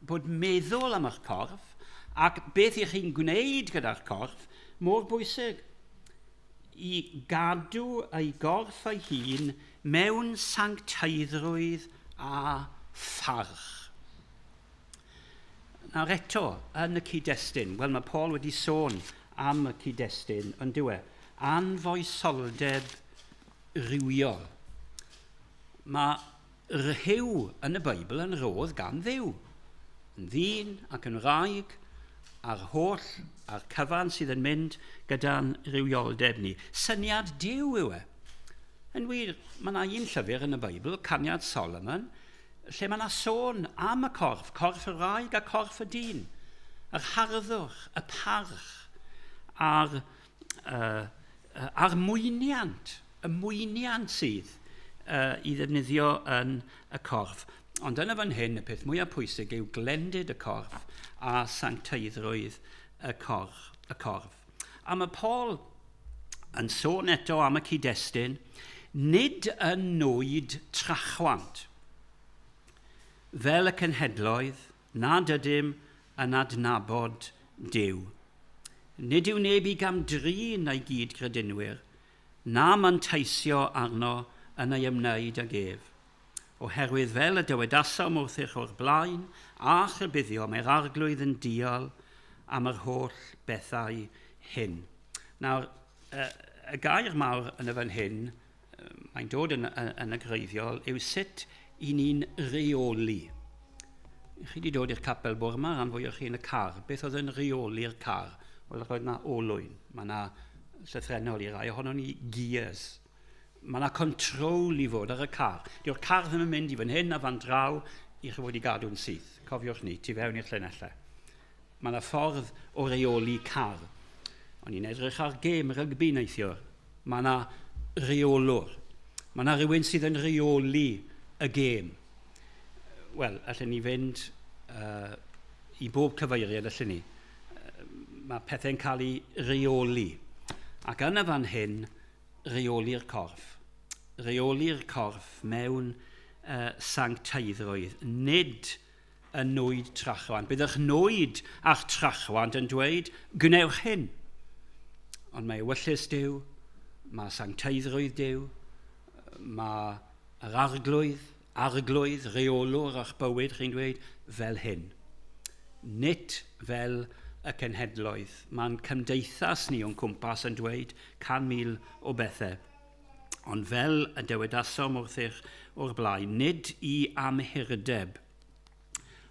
bod meddwl am eich corff ac beth ych chi'n gwneud gyda'r corff mor bwysig. I gadw ei gorff ei hun mewn sanctaiddrwydd a pharch. Nawr eto, yn y cyd-destun, wel mae Paul wedi sôn am y cyd-destun yn dyw e, anfoesoldeb rhywiol. Mae rhyw yn y Beibl yn rodd gan Dduw. Yn ddyn ac yn wraig, a'r holl a'r cyfan sydd yn mynd gyda'n rhywioldeb ni. Syniad Duw yw e. Yn wir, mae yna un llyfr yn y Beibl, Caniad Solomon, lle mae yna sôn am y corff, corff y wraig a corff y dyn. Yr harddwch, y parch, a'r mwyniant, y mwyniant sydd i ddefnyddio yn y corff. Ond yn y fan hyn, y peth mwyaf pwysig yw glendid y corff a sancteiddrwydd y corff. A mae Paul yn sôn eto am y cyd-destun, nid yn nwyd trachwant, fel y cenhedloedd nad ydym yn adnabod Duw. Nid yw neb i gamdrin ei gyd-gredinwyr, na manteisio arno yn ei ymwneud ag ef. Oherwydd fel y dywedasom wrthych o'r blaen a chrybuddio, mae'r arglwydd yn dial am yr holl bethau hyn. Nawr, y gair mawr yn y fan hyn, mae'n dod yn y greiddiol, yw sut i ni'n reoli. Chi wedi dod i'r capel bore yma, rhan fwy o chi yn y car. Beth oedd yn reoli'r car? Wel, roedd yna olwyn. Mae yna llythrennol i rai ohono ni gears. Mae yna control i fod ar y car. Dyw'r car ddim yn mynd i fan hyn a fan draw i chi fod i gadw'n syth. Cofiwch ni, tu fewn i'r llinellau. Mae yna ffordd o reoli car. O'n i'n edrych ar gêm rygbi neithiwr. Mae yna reolwr. Mae yna rhywun sydd yn reoli y gêm. Wel, allen ni fynd i bob cyfeiriad allen ni. Mae pethau'n cael ei reoli. Ac yn y fan hyn, reoli'r corff. Reoli'r corff mewn sancteiddrwydd. Nid y nwyd trachwant. Bydd eich nwyd a'ch trachwant yn dweud, gwnewch hyn. Ond mae ewyllys Duw, mae sancteiddrwydd Duw, mae yr arglwydd, arglwydd, reolwr o'ch bywyd chi'n dweud, fel hyn. Nid fel y cenhedloedd. Mae'n cymdeithas ni o'n cwmpas yn dweud 100,000 o bethau. Ond fel y dywedasom wrthych o'r blaen, nid i amhurdeb,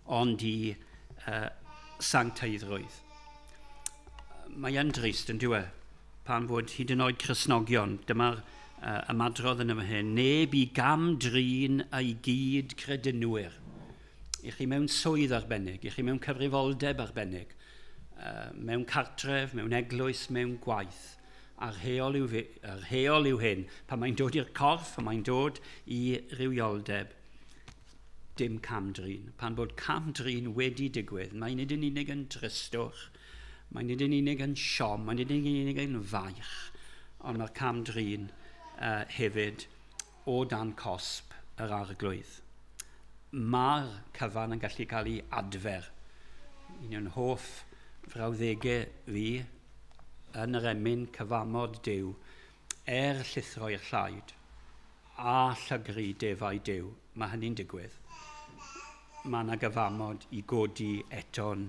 ond i sancteiddrwydd. Mae yn drist yn dyw e, pan fod hyd yn oed Cristnogion, dyma'r ymadrodd yn y hyn, neb i gam-drin ei gyd credinwyr. I chi mewn swydd arbennig, i chi mewn cyfrifoldeb arbennig, mewn cartref, mewn eglwys, mewn gwaith. A'r rheol yw hyn, pan mae'n dod i'r corff, pan mae'n dod i rywioldeb, dim cam-drin. Pan bod cam-drin wedi digwydd, mae'n nid yn unig yn dristwch, mae'n nid yn unig yn siom, mae'n nid yn unig yn faich, ond mae'r cam-drin hefyd o dan cosb yr arglwydd. Mae'r cyfan yn gallu cael ei adfer. Un o'n hoff frawddegau fi yn yr emyn cyfamod Duw, er llithro i'r llaid a llygru defau Duw, mae hynny'n digwydd. Mae yna gyfamod i godi eto'n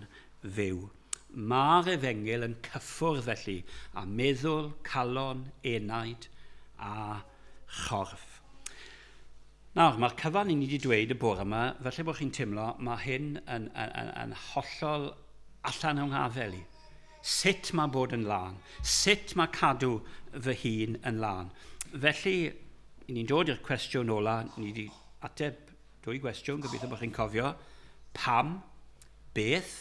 fyw. Mae'r efengyl yn cyffwrdd felly a meddwl, calon, enaid a chorff. Nawr, mae'r cyfan i ni wedi dweud y bore yma, falle bod chi'n teimlo, mae hyn yn hollol allan o'n ngafel i. Sut mae bod yn lân? Sut mae cadw fy hun yn lân? Felly, i ni'n dod i'r cwestiwn ola, ni wedi ateb dwy gwestiwn, gobeithio bod chi'n cofio. Pam? Beth?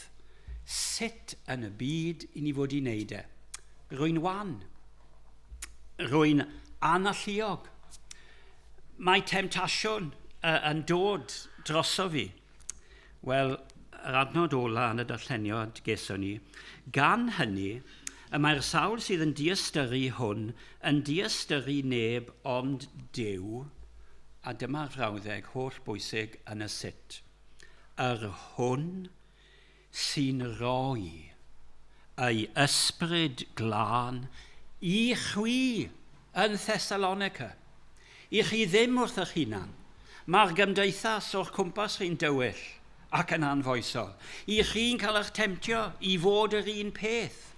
Sut yn y byd i ni fod i wneud e? Rwy'n wan. Rwy'n analluog. Mae temtasiwn yn dod droso fi. Wel, yr adnod ola yn y darlleniad geson ni, gan hynny, y mae'r sawl sydd yn diystyru hwn yn diystyru neb ond Duw, a dyma'r frawddeg holl bwysig yn y sut. Yr hwn sy'n rhoi ei ysbryd glân i chwi yn Thessalonica. I chi ddim wrth eich hunan. Mae'r gymdeithas o'ch cwmpas chi'n dywyll ac yn anfoesol. I chi'n cael eich temtio i fod yr un peth.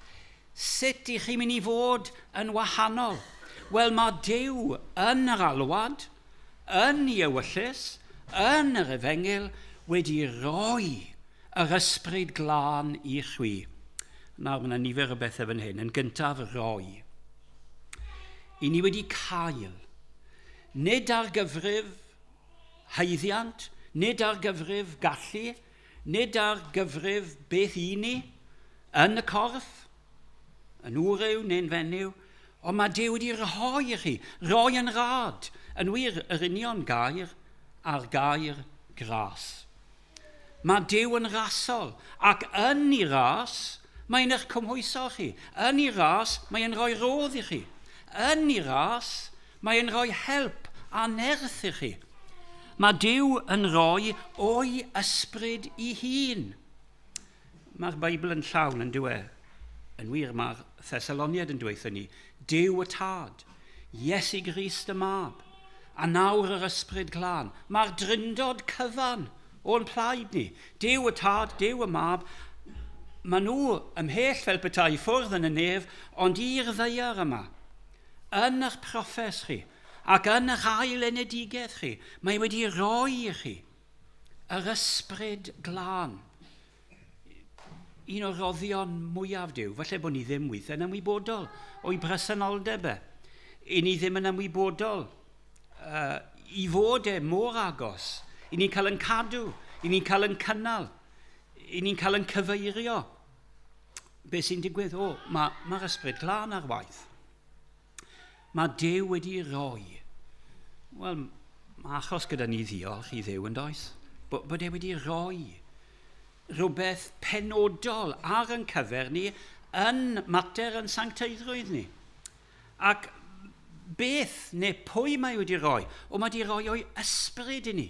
Sut i chi'n mynd i fod yn wahanol? Wel, mae Duw yn yr alwad, yn ei ewyllys, yn yr efengyl, wedi rhoi yr ysbryd glân i chwi. Nawr, mae yna nifer o bethau fan hyn. Yn gyntaf, rhoi. I ni wedi cael, nid ar gyfrif haeddiant, nid ar gyfrif gallu, nid ar gyfrif beth i ni, yn y corff, yn wryw neu'n fenyw, ond mae Duw wedi rhoi i chi, rhoi yn rad, yn wir yr union gair a'r gair gras. Mae Duw yn rasol, ac yn ei ras, mae'n eich cymhwyso chi. Yn ei ras, mae'n rhoi rodd i chi. Yn ei ras, mae'n rhoi help a nerth i chi. Mae Duw yn rhoi o'i ysbryd ei hun. Mae'r Beibl yn llawn yn dyw e. Yn wir, mae'r Thessaloniaid yn dweud ni, Duw y Tad, Iesu Grist y Mab, a nawr yr Ysbryd Glân. Mae'r drindod cyfan o'n plaid ni. Duw y Tad, Duw y Mab, maen nhw ymhell fel petai ffwrdd yn y nef, ond i'r ddaear yma, yn eich proffes chi, ac yn eich ail enedigaeth chi, mae wedi rhoi i chi yr Ysbryd Glân. Un o'r roddion mwyaf Duw, falle bod ni ddim weithiau yn ymwybodol o'i bresenoldeb e. I ni ddim yn ymwybodol i fod e mor agos, i ni'n cael yn cadw, i ni'n cael yn cynnal, i ni'n cael yn cyfeirio. Be sy'n digwydd? O, mae'r Ysbryd Glân ar waith. Mae Duw wedi roi. Wel, mae achos gyda ni ddiolch i Dduw yn does? Bod e wedi roi rhywbeth penodol ar yn cyfer ni yn mater yn sancteiddrwydd ni. Ac beth neu pwy mae wedi roi? O, mae wedi roi o'i ysbryd i ni.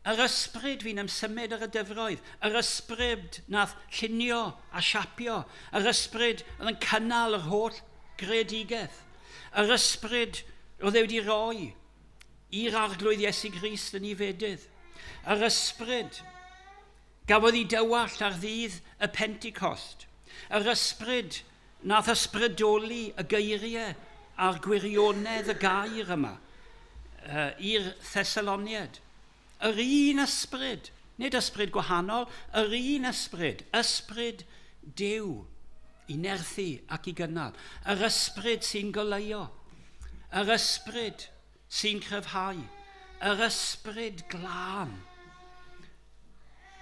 Yr ysbryd fi'n ymsymud ar y dyfroedd. Yr ysbryd nath llunio a siapio. Yr ysbryd oedd yn cynnal yr holl greadigaeth. Yr ysbryd oedd e wedi roi i'r Arglwydd Iesu Grist yn ei fedydd. Yr ysbryd gafodd ei dywallt ar ddydd y Pentecost. Yr ysbryd nath ysbrydoli y geiriau a'r gwirionedd y gair yma i'r Thessaloniaid. Yr un ysbryd, nid ysbryd gwahanol, yr un ysbryd, ysbryd Duw i nerthu ac i gynnal. Yr ysbryd sy'n goleuo, yr ysbryd sy'n cryfhau, yr ysbryd glân.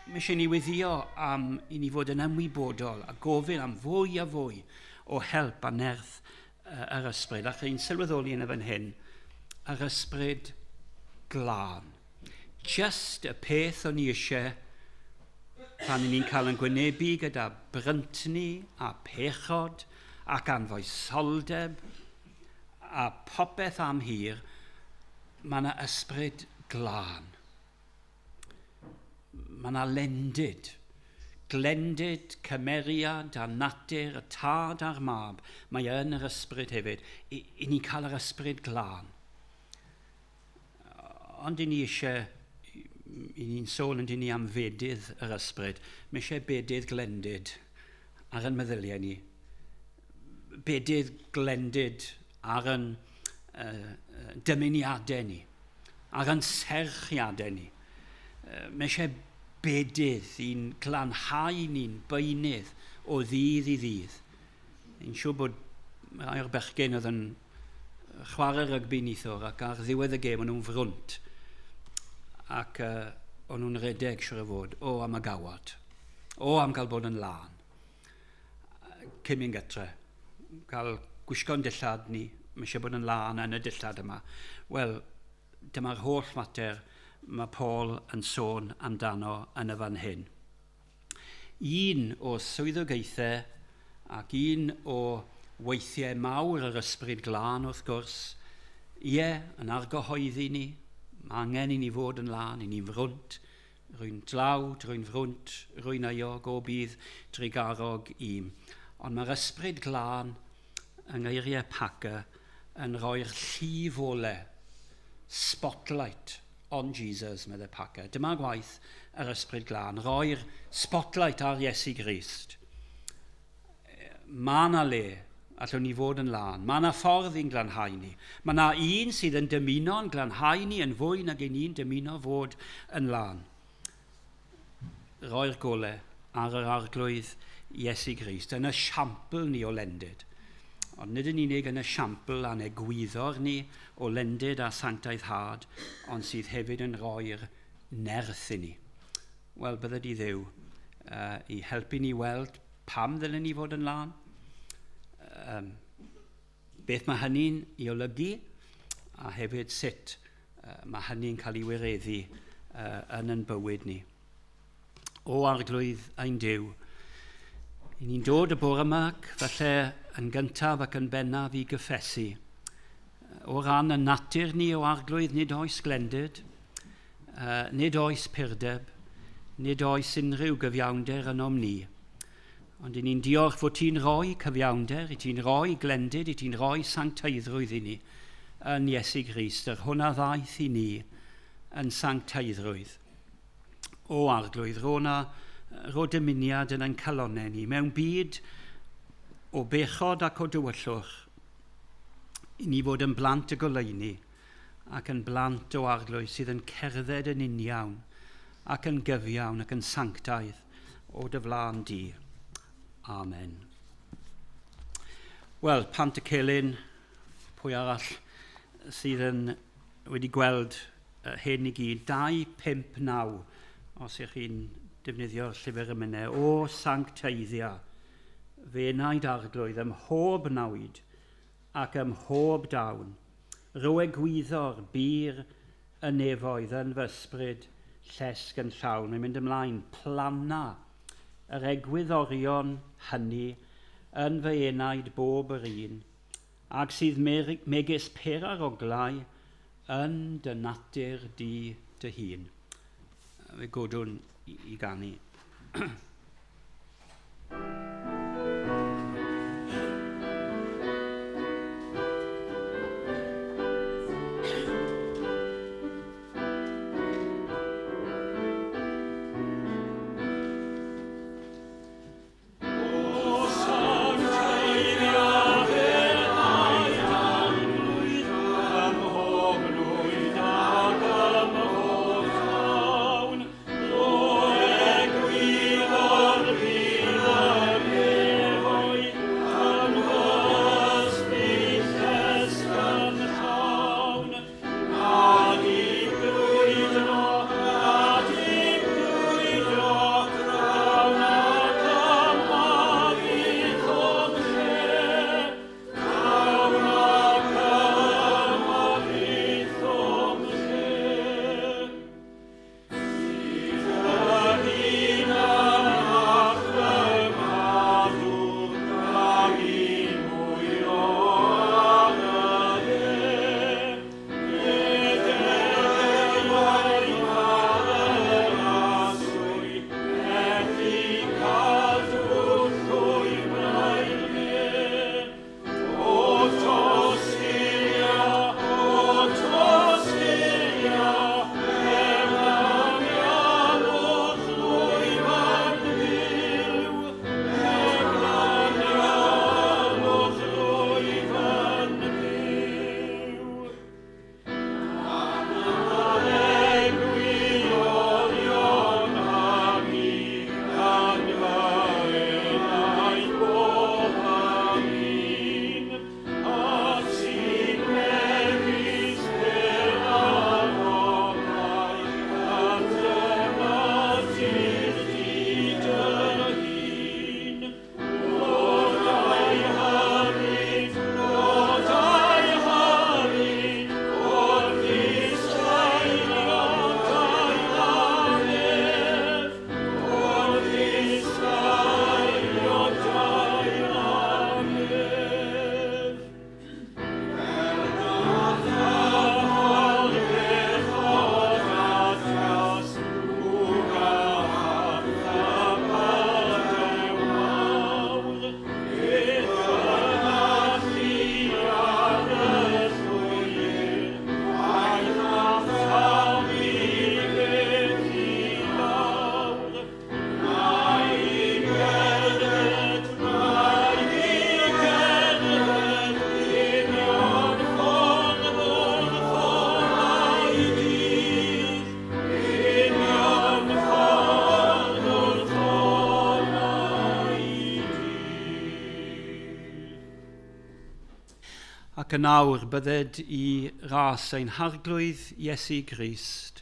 Mae eisiau ni weddïo am i ni fod yn ymwybodol a gofyn am fwy a fwy o help a nerth yr ysbryd. Ac i'n sylweddoli yn y fan hyn, yr ysbryd glân. Just y peth o'n i eisiau pan ni'n cael yn gwynebu gyda bryntni a pechod ac anfoesoldeb a popeth am hir, mae yna ysbryd glân. Mae yna lendid. Glendid, cymeriad a natur, y tad a'r mab. Mae yn yr ysbryd hefyd. I ni cael yr ysbryd glân. Ond i ni eisiau, i ni'n sôn yn ni am fedydd yr ysbryd, mae eisiau bedydd glendid ar yn meddyliau ni. Bedydd glendid ar yn dymuniadau ni, ar yn serchiadau ni. Mae eisiau bedydd i'n glanhau ni'n beunydd o ddydd i ddydd. I'n siŵr bod rhai o'r bechgyn oedd yn chwarae rygbi neithiwr ac ar ddiwedd y gêm o'n nhw'n frwnt. Ac o'n nhw'n redeg siŵr o fod, o am y gawod, o am gael bod yn lân. Cyn mynd gytre, cael gwisgo'n dillad ni, mae eisiau bod yn lân yn y dillad yma. Wel, dyma'r holl mater mae Paul yn sôn amdano yn y fan hyn. Un o swyddogaethau ac un o weithiau mawr yr ysbryd glân wrth gwrs, ie, yn argyhoeddi ni, mae angen i ni fod yn lân, i ni'n frwnt, rwy'n dlawd, rwy'n frwnt, rwy'n euog, o bydd trugarog i'm. Ond mae'r ysbryd glân yng ngeiriau Packer yn rhoi'r llif ole, spotlight on Jesus, meddai Packer. Dyma gwaith yr ysbryd glân, roi'r spotlight ar Iesu Grist. Mae yna le allwn ni fod yn lân. Mae yna ffordd i'n glanhau ni. Mae yna un sydd yn dymuno'n glanhau ni yn fwy nag un ni'n dymuno fod yn lân. Roi'r gole ar yr Arglwydd Iesu Grist yn y siampl ni o lendid. Ond nid yn unig yn y siampl a'n egwyddor ni o lendid a sanctaiddhad, ond sydd hefyd yn rhoi'r nerth i ni. Wel, bydde di Dduw i helpu ni weld pam ddylen ni fod yn lân, beth mae hynny'n ei olygu, a hefyd sut mae hynny'n cael ei wireddu yn bywyd ni. O Arglwydd ein Duw, i ni'n dod y bore yma, falle yn gyntaf ac yn bennaf i gyffesu. O ran y natur ni o Arglwydd, nid oes glendid, nid oes purdeb, nid oes unrhyw gyfiawnder ynom ni. Ond i ni'n diolch fod ti'n rhoi cyfiawnder, i ti'n rhoi glendid, i ti'n rhoi sancteiddrwydd i ni yn Iesu Grist, yr hwnna ddaeth i ni yn sancteiddrwydd. O Arglwydd, ro dymuniad yn ein calonnau ni, mewn byd o bechod ac o dywyllwch, i ni fod yn blant y goleuni ac yn blant o Arglwydd sydd yn cerdded yn uniawn ac yn gyfiawn ac yn sanctaidd o dy flaen di. Amen. Wel, Pant y Celyn, pwy arall sydd yn wedi gweld hyn i gyd, 2, 5, 9, os ych chi'n defnyddio'r llyfr emynau, o sancteiddia, fe enaid arglwydd ym mhob nawyd ac ym mhob dawn, rho egwyddor bur y nefoedd yn fy ysbryd llesg yn llawn. Mae'n mynd ymlaen, planna yr egwyddorion hynny yn fy enaid bob yr un, ac sydd megis peraroglau yn dy natur di dy hun. Fe godwn i ganu. Ac yn awr bydded i ras ein harglwydd Iesu Grist,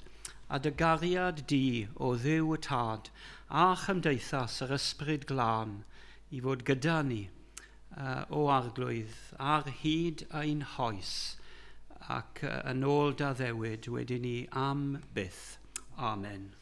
a dy gariad di o Dduw y Tad a chymdeithas yr Ysbryd Glân i fod gyda ni o arglwydd ar hyd ein hoes ac yn ôl dy addewid wedyn ni am byth. Amen.